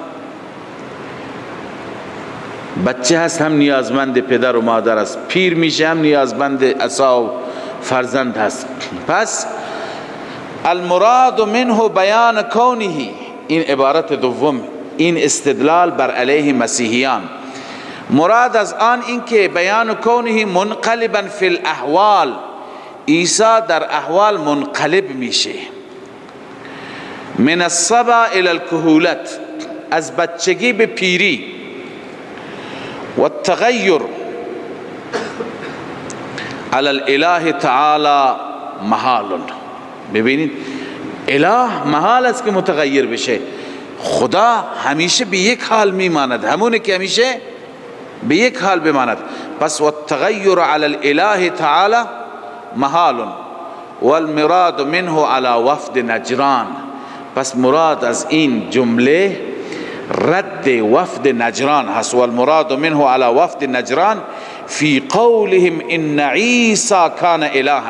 بچه هست هم نیازمند پدر و مادر است، پیر میشه هم نیازمند عصا و فرزند هست. پس المراد منه بیان کونه، این عبارت دوم، این استدلال بر علیه مسیحیان. مراد از آن این که بیان کونه منقلبا فی الاحوال، عیسی در احوال منقلب میشه. من الصبا الى الکهولت، از بچگی به پیری، و التغیر علی الاله تعالی محال. ببینید اله محال است که متغیر بشه، خدا همیشه به یک حال میماند، همونه که همیشه به یک حال بماند. پس و التغیر علی الاله تعالی محال والمراد منه علی وفد نجران. پس مراد از این جمله رد وفد نجران هست. والمراد منه علی وفد نجران فی قولهم ان عیسی کان الها،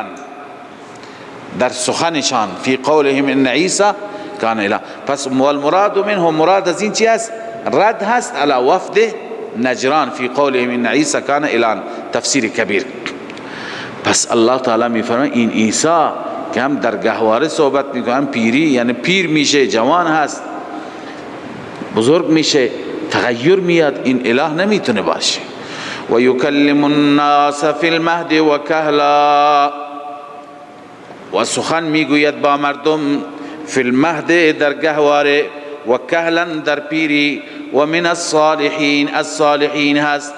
در سخنشان فی قولهم ان عیسی کان اله. پس والمراد منه، مراد از این چی هست؟ رد هست علی وفد نجران فی قولهم ان عیسی کان الها، تفسیر کبیر. پس الله تعالی میفرماید این عیسی که هم در گهواره صحبت میکنه، هم پیری، یعنی پیر میشه، جوان هست، بزرگ میشه، تغییر میاد، این اله نمیتونه باشه. و یکلم الناس فی المهد و کهلا، و سخن میگوید با مردم فی المهد در گهواره، و کهلا در پیری، و من الصالحین، الصالحین هست.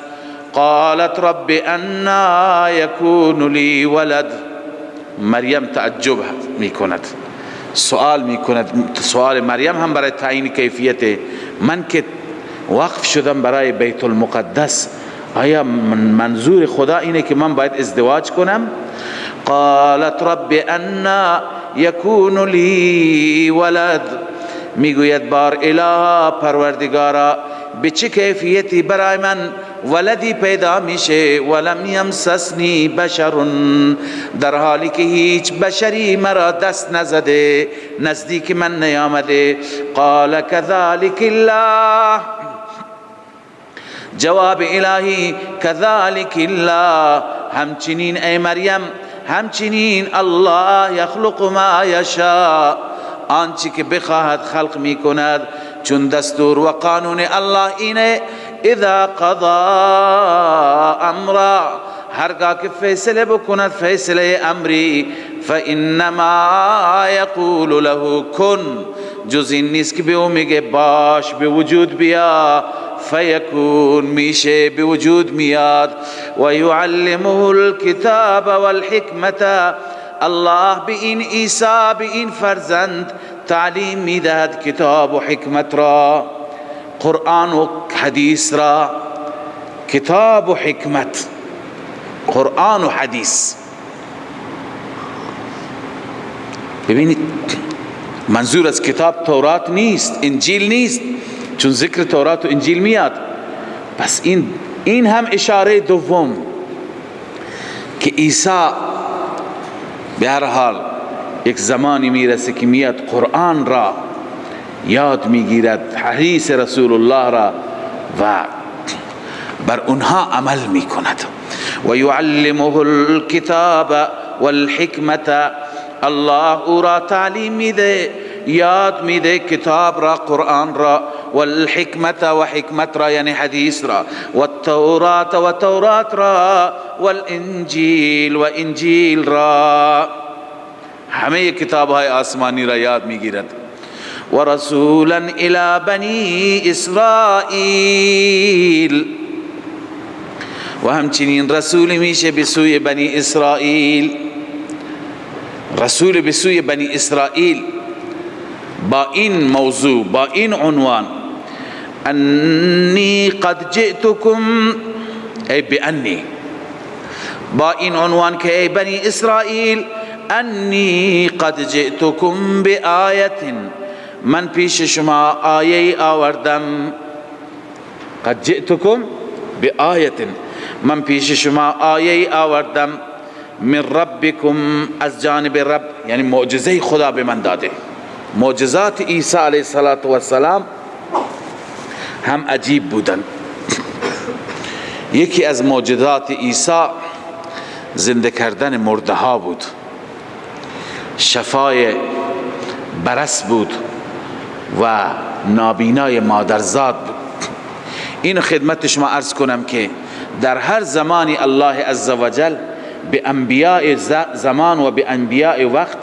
قالت رب انا یکون لی ولد. مریم تعجب میکند، سوال میکند. سوال مریم هم برای تعیین کیفیت، من که وقف شدم برای بیت المقدس، آیا منظور خدا اینه که من باید ازدواج کنم؟ قالت رب انا یکون لی ولد، میگوید بار اله پروردگارا به چه کیفیتی برای من ولدی پیدا میشه؟ ولم یمسسنی بشر، در حالی که هیچ بشری مرا دست نزده، نزدیک من نیامده. قال كذلك الله، جواب الهی كذلك الله، همچنین ای مریم، همچنین الله یخلق ما یشاء، آنچه که بخواهد خلق میکند. چون دستور و قانون الله اینه، اذا قضا امرا، هرگاه که فیصله بکند فیصله امری، فانما یقول له کن، جز این نیست که به او میگه باش، به وجود بیا، فیکون، میشه، به وجود میاد. و یعلمه الکتاب والحکمت، الله به این عیسی، به این فرزند تعلیم میدهد کتاب و حکمت را، قرآن و حدیث را. کتاب و حکمت، قرآن و حدیث. ببینید منظور از کتاب تورات نیست، انجیل نیست، چون ذکر تورات و انجیل میاد. پس این هم اشاره دوم که عیسی به هر حال یک زمانی میرسه که میاد قرآن را یاد میگیرد، حدیث رسول الله را، و بر اونها عمل میکند. و یعلمه الکتاب والحکمت، الله او را تعلیم میده، یاد میده کتاب را، قرآن را، والحکمت و حکمت را یعنی حدیث را، والتورات و تورات را، والانجیل و انجیل را. همه کتاب های آسمانی را یاد میگیرد. و رسولا الی بنی اسرائیل، و همچنین رسول میشه به سوی بنی اسرائیل. رسول به سوی بنی اسرائیل با این موضوع، با این عنوان، انی قد جئتکم، ای بانی، با این عنوان که ای بنی اسرائیل، انی قد جئتکم بآیت، من پیش شما آیه آوردم. قد جئتکم بآیه، من پیش شما آیه آوردم، من ربکم، از جانب رب، یعنی معجزه خدا به من داده. معجزات عیسی علیه السلام هم عجیب بودن. یکی از معجزات عیسی زنده کردن مرده ها بود، شفای برس بود و نابینای مادرزاد بود. این خدمت شما عرض کنم که در هر زمانی الله عزوجل به انبیاء زمان و به انبیاء وقت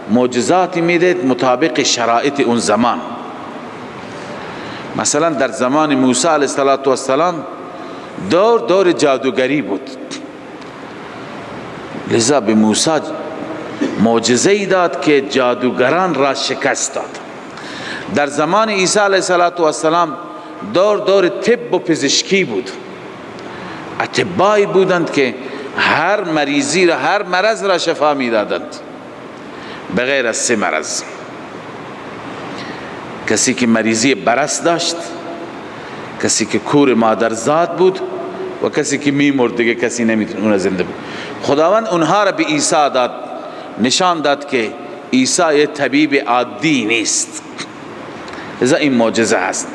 معجزاتی میده مطابق شرایط اون زمان. مثلا در زمان موسی علیه السلام دور جادوگری بود، لذا به موسی معجزه داد که جادوگران را شکست داد. در زمان عیسی علیه السلام دور طب و پزشکی بود، اطبایی بودند که هر مریضی را، هر مرض را شفا میدادند بغیر از سه مرض. کسی که مریضی برس داشت، کسی که کور مادرزاد بود، و کسی که میمرد، دیگه کسی نمیتونه اون زنده بود. خداوند اونها را به عیسی داد، نشان داد که عیسی یه طبیب عادی نیست. لذا این معجزه هست.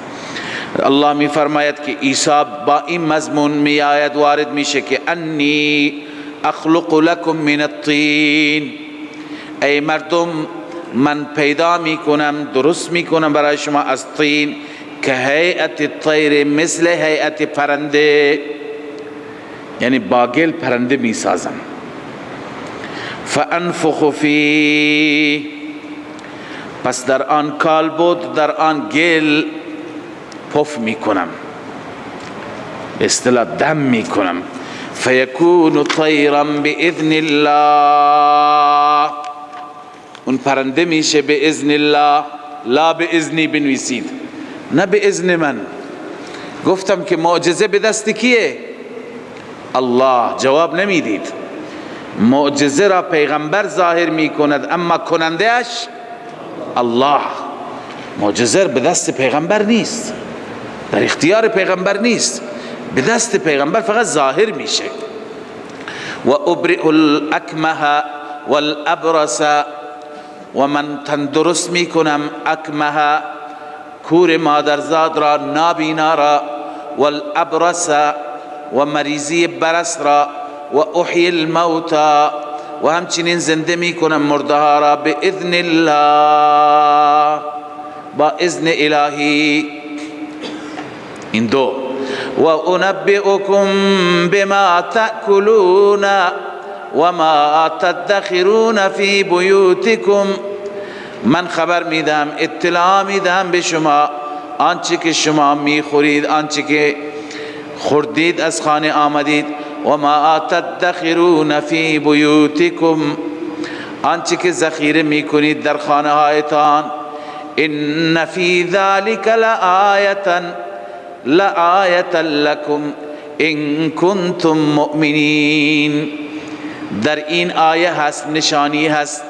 الله می فرماید که عیسی با این مضمون می آید، وارد میشه که انی اخلق لکم من الطین، ای مردم من پیدا میکنم، درست میکنم برای شما از طین، که هیئت الطیر، مثل هیئت پرنده، یعنی با گل پرنده میسازم. فانفخ فی، پس در آن کالبد، در آن گل پف میکنم، اصطلاح دم میکنم. فیکون طیرا باذن الله، اون پرنده میشه به اذن الله. لا به اذنی بنویسید، نه به اذن من. گفتم که معجزه به دست کیه؟ الله. جواب نمیدید. معجزه را پیغمبر ظاهر میکند، اما کننده اش الله. معجزه به دست پیغمبر نیست، در اختیار پیغمبر نیست، به دست پیغمبر فقط ظاهر میشه. و ابرئ الاکمه والابرص، و من تندرست میکنم اکمه، کور مادرزاد را، نابینا را، والابرص، و مریضی برس را، و احیی الموتى، و همچنین زنده میکنم مرده ها را، باذن الله، با اذن الهی. این دو. و انبئکم بما تأکلون وما تدخرون فی بیوتکم، من خبر میدم، اطلاع میدم به شما آنچه که شما میخورید، آنچه که خوردید از خانه آمدید. و ما تدخرون فی بیوتکم، آنچه که ذخیره میکنید در خانه هایتان. ان فی ذلک لآیة لکم ان کنتم مؤمنین، در این آیه هست، نشانی هست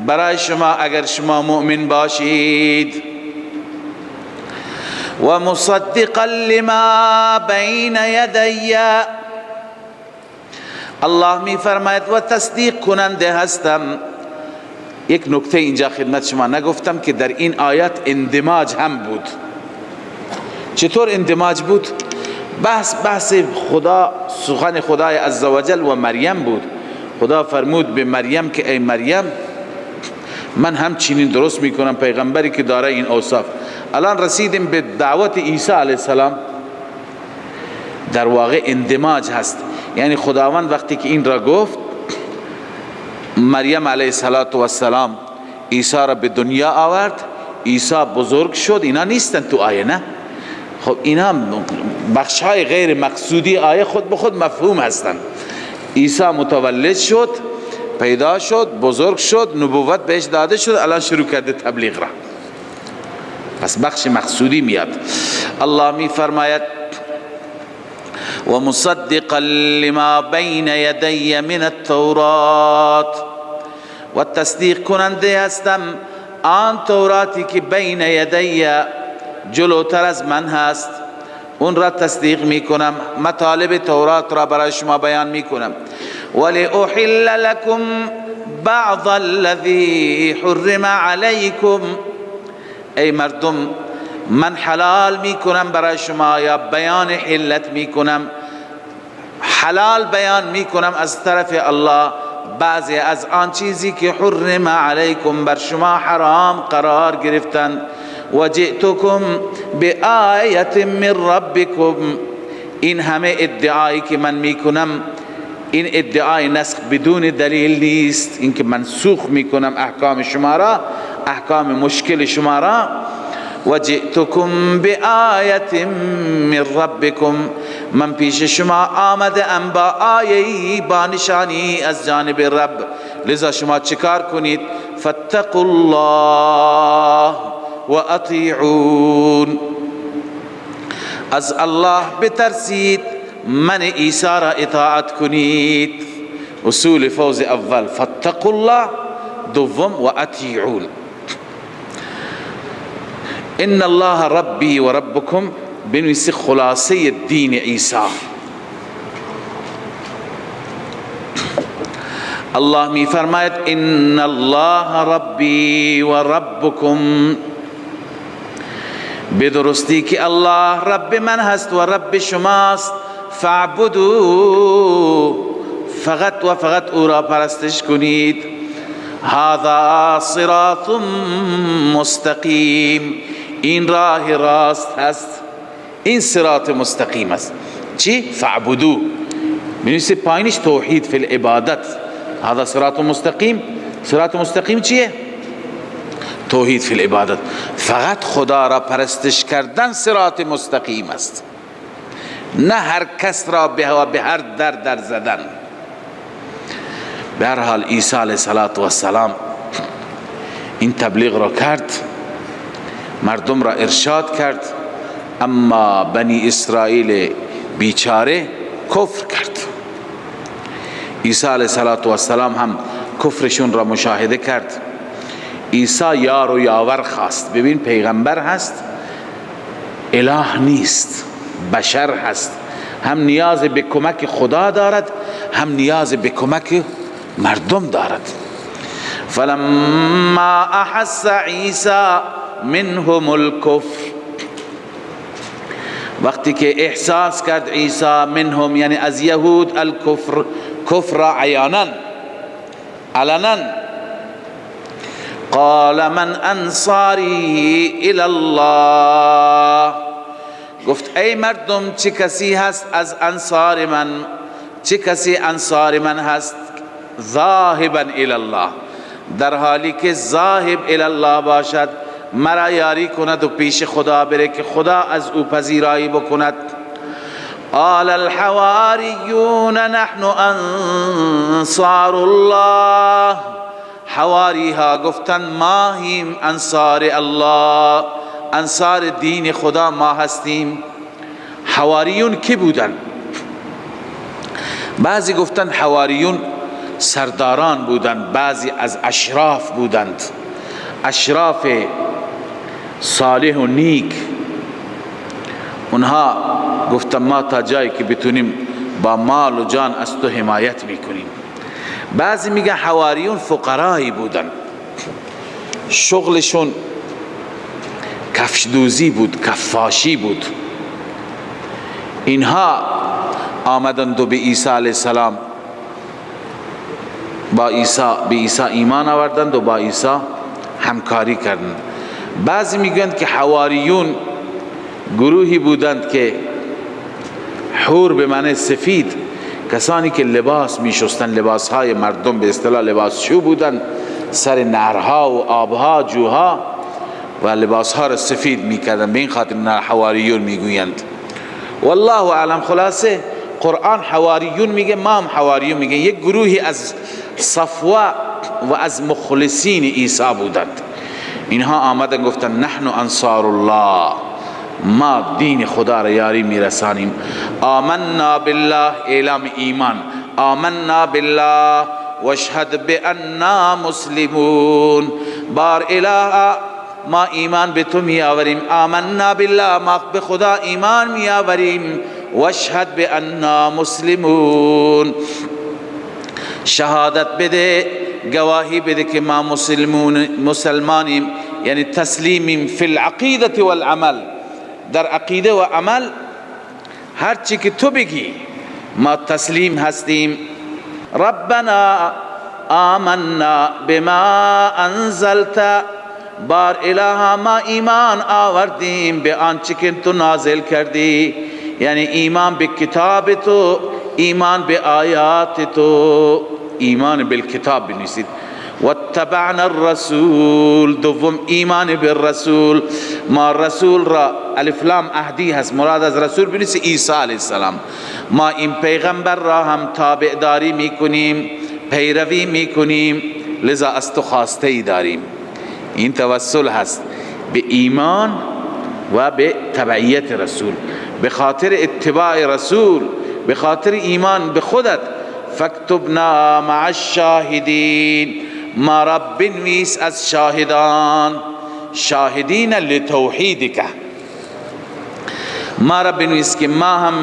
برای شما اگر شما مؤمن باشید. و مصدقا لما بین یدی، الله می فرماید و تصدیق کننده هستم. یک نکته اینجا خدمت شما نگفتم که در این آیات اندماج هم بود. چطور اندماج بود؟ بحث خدا، سخن خدای عزوجل و مریم بود. خدا فرمود به مریم که ای مریم، من همچنین درست میکنم پیغمبری که داره این اوصاف. الان رسیدیم به دعوت عیسی علیه السلام. در واقع اندماج هست، یعنی خداوند وقتی که این را گفت، مریم علیه السلام عیسی را به دنیا آورد، عیسی بزرگ شد. اینا نیستن تو آیه، نه؟ خب اینا بخش های غیر مقصودی آیه خود به خود مفهوم هستن. عیسی متولد شد، پیدا شد، بزرگ شد، نبوت بهش داده شد، الان شروع کرده تبلیغ را. پس بخش مقصودی میاد. الله می فرماید و مصدقا لما بین یدی من التورات، و تصدیق کننده هستم آن توراتی که بین یدی، جلوتر از من هست، اون را تصدیق میکنم، مطالب تورات را برای شما بیان میکنم. ولی احل لكم بعض الذي حرم علیکم، ای مردم من حلال میکنم برای شما، یا بیان حلت میکنم، حلال بیان میکنم از طرف الله بعضی از آن چیزی که حرم علیکم، بر شما حرام قرار گرفتن. و جئتکم بآیت من ربکم، این همه ادعایی که من میکنم این ادعای نسخ بدون دلیل نیست، اینکه منسوخ میکنم احکام شما را، احکام مشکل شما را. و جئتکم بآیت من ربکم، من پیش شما آمده ام با آیه‌ای، با نشانی از جانب رب، لذا شما چیکار کنید؟ فاتقوا الله و اطیعون، از الله بترسید، من عیسی را اطاعت کنید. اصول فوز اول فاتقوا الله، دوم و اطیعون. ان الله ربی و ربکم، بنویسی خلاصه دین عیسی. الله می فرماید ان الله ربی و ربکم، به درستی که الله رب من هست و رب شماست، فاعبدوا، فقط و فقط او را پرستش کنید. هذا صراط مستقیم، این راه راست هست، این صراط مستقیم است. چی؟ فاعبدو، بنویسه پایینش توحید فی العبادت. هذا صراط مستقیم، صراط مستقیم چیه؟ توحید فی العبادت، فقط خدا را پرستش کردن صراط مستقیم است، نه هر کس را به هر در در زدن. به هر حال عیسی علیه السلام این تبلیغ را کرد، مردم را ارشاد کرد، اما بنی اسرائیل بیچاره کفر کرد. عیسی علیه السلام هم کفرشون را مشاهده کرد. عیسی یار و یاور خواست. ببین پیغمبر هست، اله نیست، بشر هست، هم نیاز به کمک خدا دارد، هم نیاز به کمک مردم دارد. فلما احس عیسی منهم الكفر، وقتی که احساس کرد عیسی منهم یعنی از یهود، الکفر، کفر عیانا علنا، قال من انصاری الی الله، گفت ای مردم چه کسی هست از انصار من، چه کسی انصار من هست؟ ذاهبا الی الله، در حالی که ذاهب الی الله باشد، مرا یاری کند و پیش خدا بره که خدا از او پذیرایی بکند. قال الحواریون نحن انصار الله، حواری ها گفتن ماهیم انصار الله، انصار دین خدا ما هستیم. حواریون کی بودن؟ بعضی گفتن حواریون سرداران بودند، بعضی از اشراف بودند، اشراف صالح و نیک. اونها گفتن ما تا جایی که بتونیم با مال و جان از تو حمایت میکنیم. بعضی میگن حواریون فقرایی بودن، شغلشون کفشدوزی بود، کفاشی بود. اینها آمدند و به عیسی علیه السلام، با عیسی، به عیسی ایمان آوردند و با عیسی همکاری کردند. بعضی میگویند که حواریون گروهی بودند که حور به معنی سفید، کسانی که لباس میشستند، لباسهای مردم به اصطلاح لباسشو بودند، سر نهرها و آبها جوها و لباسها را سفید میکردند، به این خاطر حواریون میگویند. والله اعلم. خلاصه قرآن حواریون میگه، ما هم حواریون میگه، یک گروهی از صفوه و از مخلصین عیسی بودند. اینها آمدن گفتن نحن انصار الله، ما دین خدا را یاری میرسانیم. آمنا بالله، اعلام ایمان، آمنا بالله واشهد بأننا مسلمون، بار اله ما ایمان به تو می آوریم، آمنا بالله ما به خدا ایمان می آوریم، واشهد بأننا مسلمون، شهادت بده، گواهی بده که ما مسلمانیم، یعنی تسلیمیم فی العقیدة والعمل، در عقیده و عمل هر چی که تو بگی ما تسلیم هستیم. ربنا آمنا بما انزلت، بار اله ما ایمان آوردیم به آنچه که تو نازل کردی، یعنی ایمان به کتاب تو، ایمان به آیات تو، ایمان بالکتاب بنویسید. واتبعنا الرسول، دوم ایمان بالرسول، ما رسول را الف لام عهدی هست، مراد از رسول بنویسید عیسی علیه السلام، ما این پیغمبر را هم تابعداری میکنیم، پیروی میکنیم، لذا از تو خواسته ای داریم. این توسل هست به ایمان و به تبعیت رسول، به خاطر اتباع رسول، به خاطر ایمان به خودت. فاکتبنا مع الشاهدین، ما را بنویس از شاهدان، شاهدین لتوحیدک، ما را بنویس که ما هم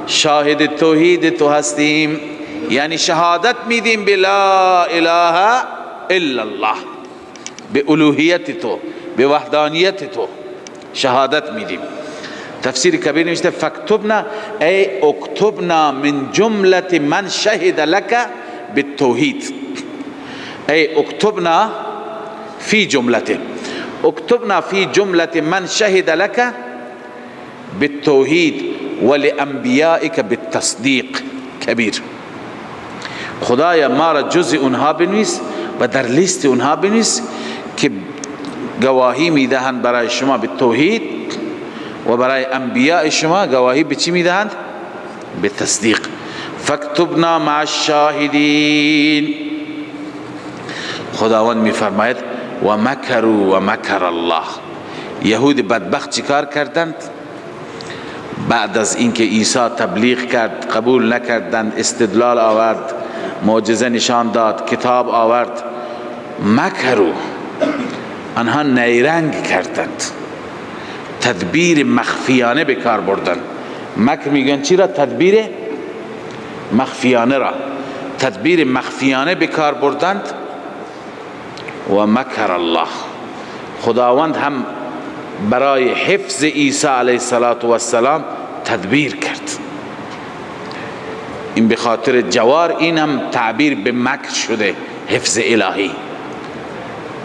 شاهد توحید تو هستیم، یعنی شهادت میدیم به لا اله الا الله، به الوهیت تو، به وحدانیت تو شهادت میدیم. تفسیر کبیر نوشته فاکتبنا ای اکتبنا من جملة من شهد لك بالتوحید، ای اکتبنا فی جملته، اکتبنا فی جملة من شهد لك بالتوحید ولانبیائک بالتصدیق. کبیر خدایا ما را جز اونها بنویس و در لیست اونها بنویس که گواهی میدهند برای شما به توحید و برای انبیاء شما گواهی به چی میدهند؟ به تصدیق. فاکتبنا مع الشاهدین. خداوند میفرماید و مکروا و مکر الله. یهود بدبخت چیکار کردند؟ بعد از اینکه عیسی تبلیغ کرد قبول نکردند، استدلال آورد، معجزه نشان داد، کتاب آورد، مکروا، آنها نیرنگ کردند، تدبیر مخفیانه به کار بردند. مکر میگن چی را؟ تدبیر مخفیانه را، تدبیر مخفیانه به کار بردند. و مکر الله، خداوند هم برای حفظ عیسی علیه السلام تدبیر کرد. این به خاطر جوار، این هم تعبیر به مکر شده، حفظ الهی،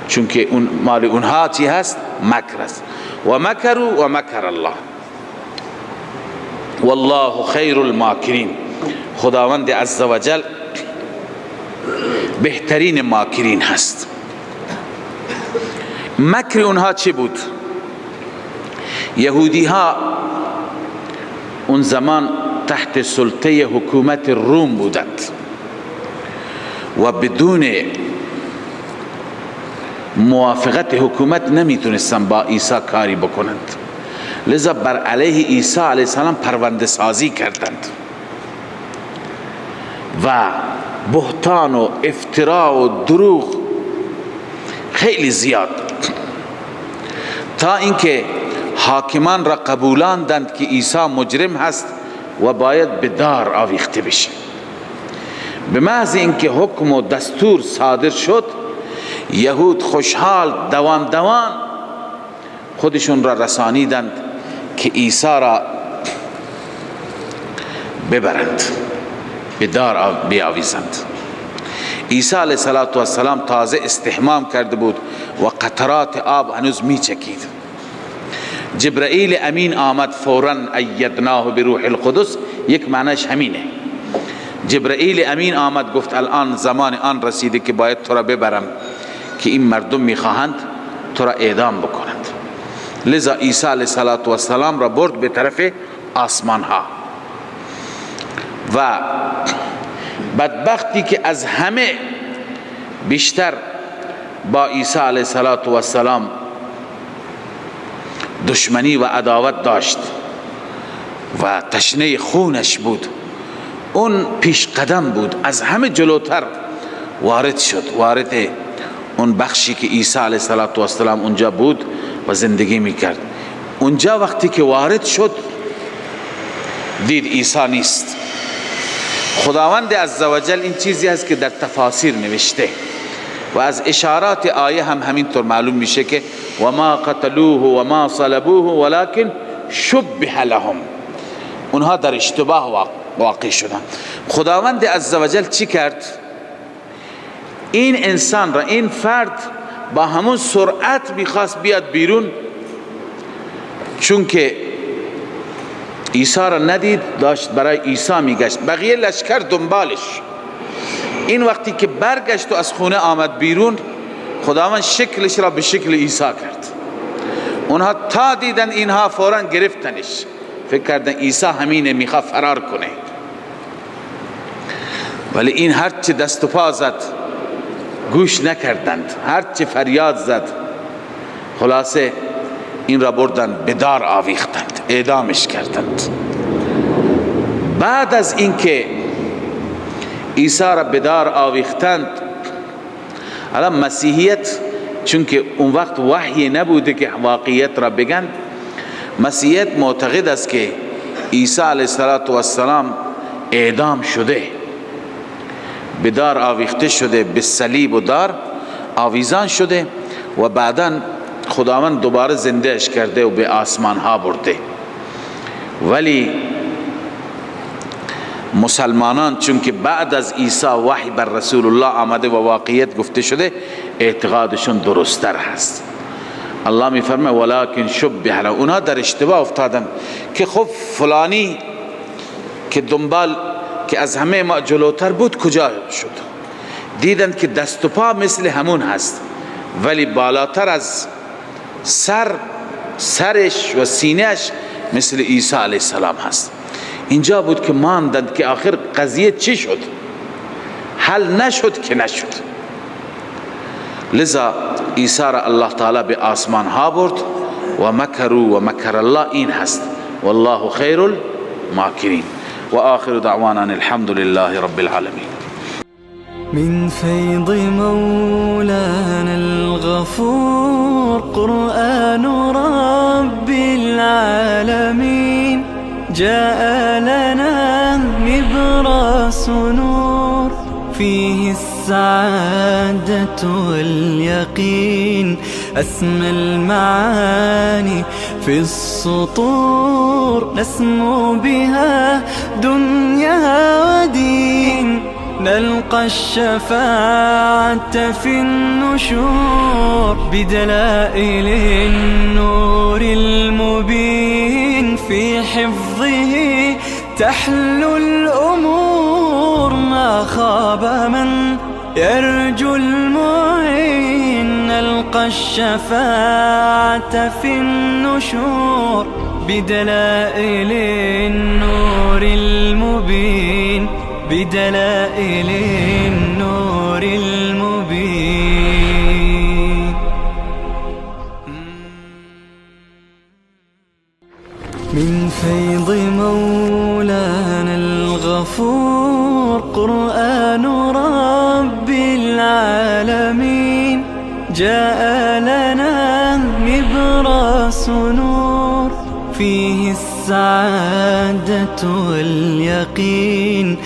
چون که اون مال اونها چی هست؟ مکر است. و مکروا و مکر الله والله خیر الماکرین. خداوند عزوجل بهترین ماکرین هست. مکر اونها چی بود؟ یهودی ها اون زمان تحت سلطه حکومت روم بودند و بدون موافقت حکومت نمیتونستن با عیسی کاری بکنند، لذا بر علیه عیسی علیه السلام پرونده سازی کردند و بهتان و افترا و دروغ خیلی زیاد، تا اینکه حاکمان را قبولاندند که عیسی مجرم هست و باید به دار آویخته بشه. به محض اینکه حکم و دستور صادر شد، یهود خوشحال دوان دوان خودشون را رسانیدند که عیسی را ببرند، به دار بیاویزند. عیسی علیه السلام تازه استحمام کرده بود و قطرات آب هنوز میچکید. جبرائیل امین آمد فوراً، ایدناه بروح القدس، یک معنیش همینه. جبرائیل امین آمد گفت الان زمان آن رسیده که باید تو را ببرم که این مردم میخواهند تو را اعدام بکنند. لذا عیسی علیه السلام را برد به طرف آسمان ها و بدبختی که از همه بیشتر با عیسی علیه السلام دشمنی و عداوت داشت و تشنه خونش بود، اون پیش قدم بود، از همه جلوتر وارد شد، وارد اون بخشی که عیسی علیه السلام اونجا بود و زندگی میکرد. اونجا وقتی که وارد شد دید عیسی نیست. خداوند عزوجل این چیزی هست که در تفاسیر نوشته و از اشارات آیه هم همینطور معلوم میشه که و ما قتلوه و ما صلبوه ولكن شبه لهم، اونها در اشتباه واقع شدن. خداوند عزوجل چی کرد؟ این انسان را، این فرد با همون سرعت میخواست بیاد بیرون، چون که عیسی را ندید، داشت برای عیسی میگشت، بقیه لشکر دنبالش. این وقتی که برگشت و از خونه آمد بیرون، خداوند شکلش را به شکل عیسی کرد. اونها تا دیدن اینها فوراً گرفتنش، فکر کردن عیسی همینه، میخواد فرار کنه. ولی این هرچه دست و پا زد گوش نکردند، هرچه فریاد زد، خلاصه این را بردن به دار آویختند، اعدامش کردند. بعد از اینکه عیسی را به دار آویختند، الان مسیحیت چون که اون وقت وحی نبوده که واقعیت را بگن، مسیحیت معتقد است که عیسی علیه السلام اعدام شده، به دار آویخته شده، به صلیب و دار آویزان شده و بعدا خداوند دوباره زنده اش کرده و به آسمان ها برده. ولی مسلمانان چون که بعد از عیسی وحی بر رسول الله آمده و واقعیت گفته شده، اعتقادشون درست‌تر هست. الله می فرمه ولکن شبه لهم، اونها در اشتباه افتادن که خب فلانی که دنبال که از همه ما جلوتر بود کجا شد؟ دیدن که دست و پا مثل همون هست، ولی بالاتر از سرش و سینهش مثل عیسی علیه السلام هست. اینجا بود که ماندند که آخر قضیه چی شد؟ حل نشد که نشد. لذا عیسی را الله تعالی به آسمان ها برد و مکروا و مکر الله این هست، والله خیر الماکرین. و آخر دعوانا الحمد لله رب العالمین. من فیض مولانا الغفور قرآن رب العالمین جاء لنا نبراس نور فيه السعادة واليقين أسمى المعاني في السطور نسمو بها دنيا ودين نلقى الشفاعة في النشور بدلائل النور المبين في حفظه تحلو الأمور ما خاب من يرجو المعين نلقى الشفاعة في النشور بدلائل النور المبين بدلائل النور المبين. من فيض مولانا الغفور قرآن رب العالمين جاء لنا نبراس نور فيه السعادة واليقين.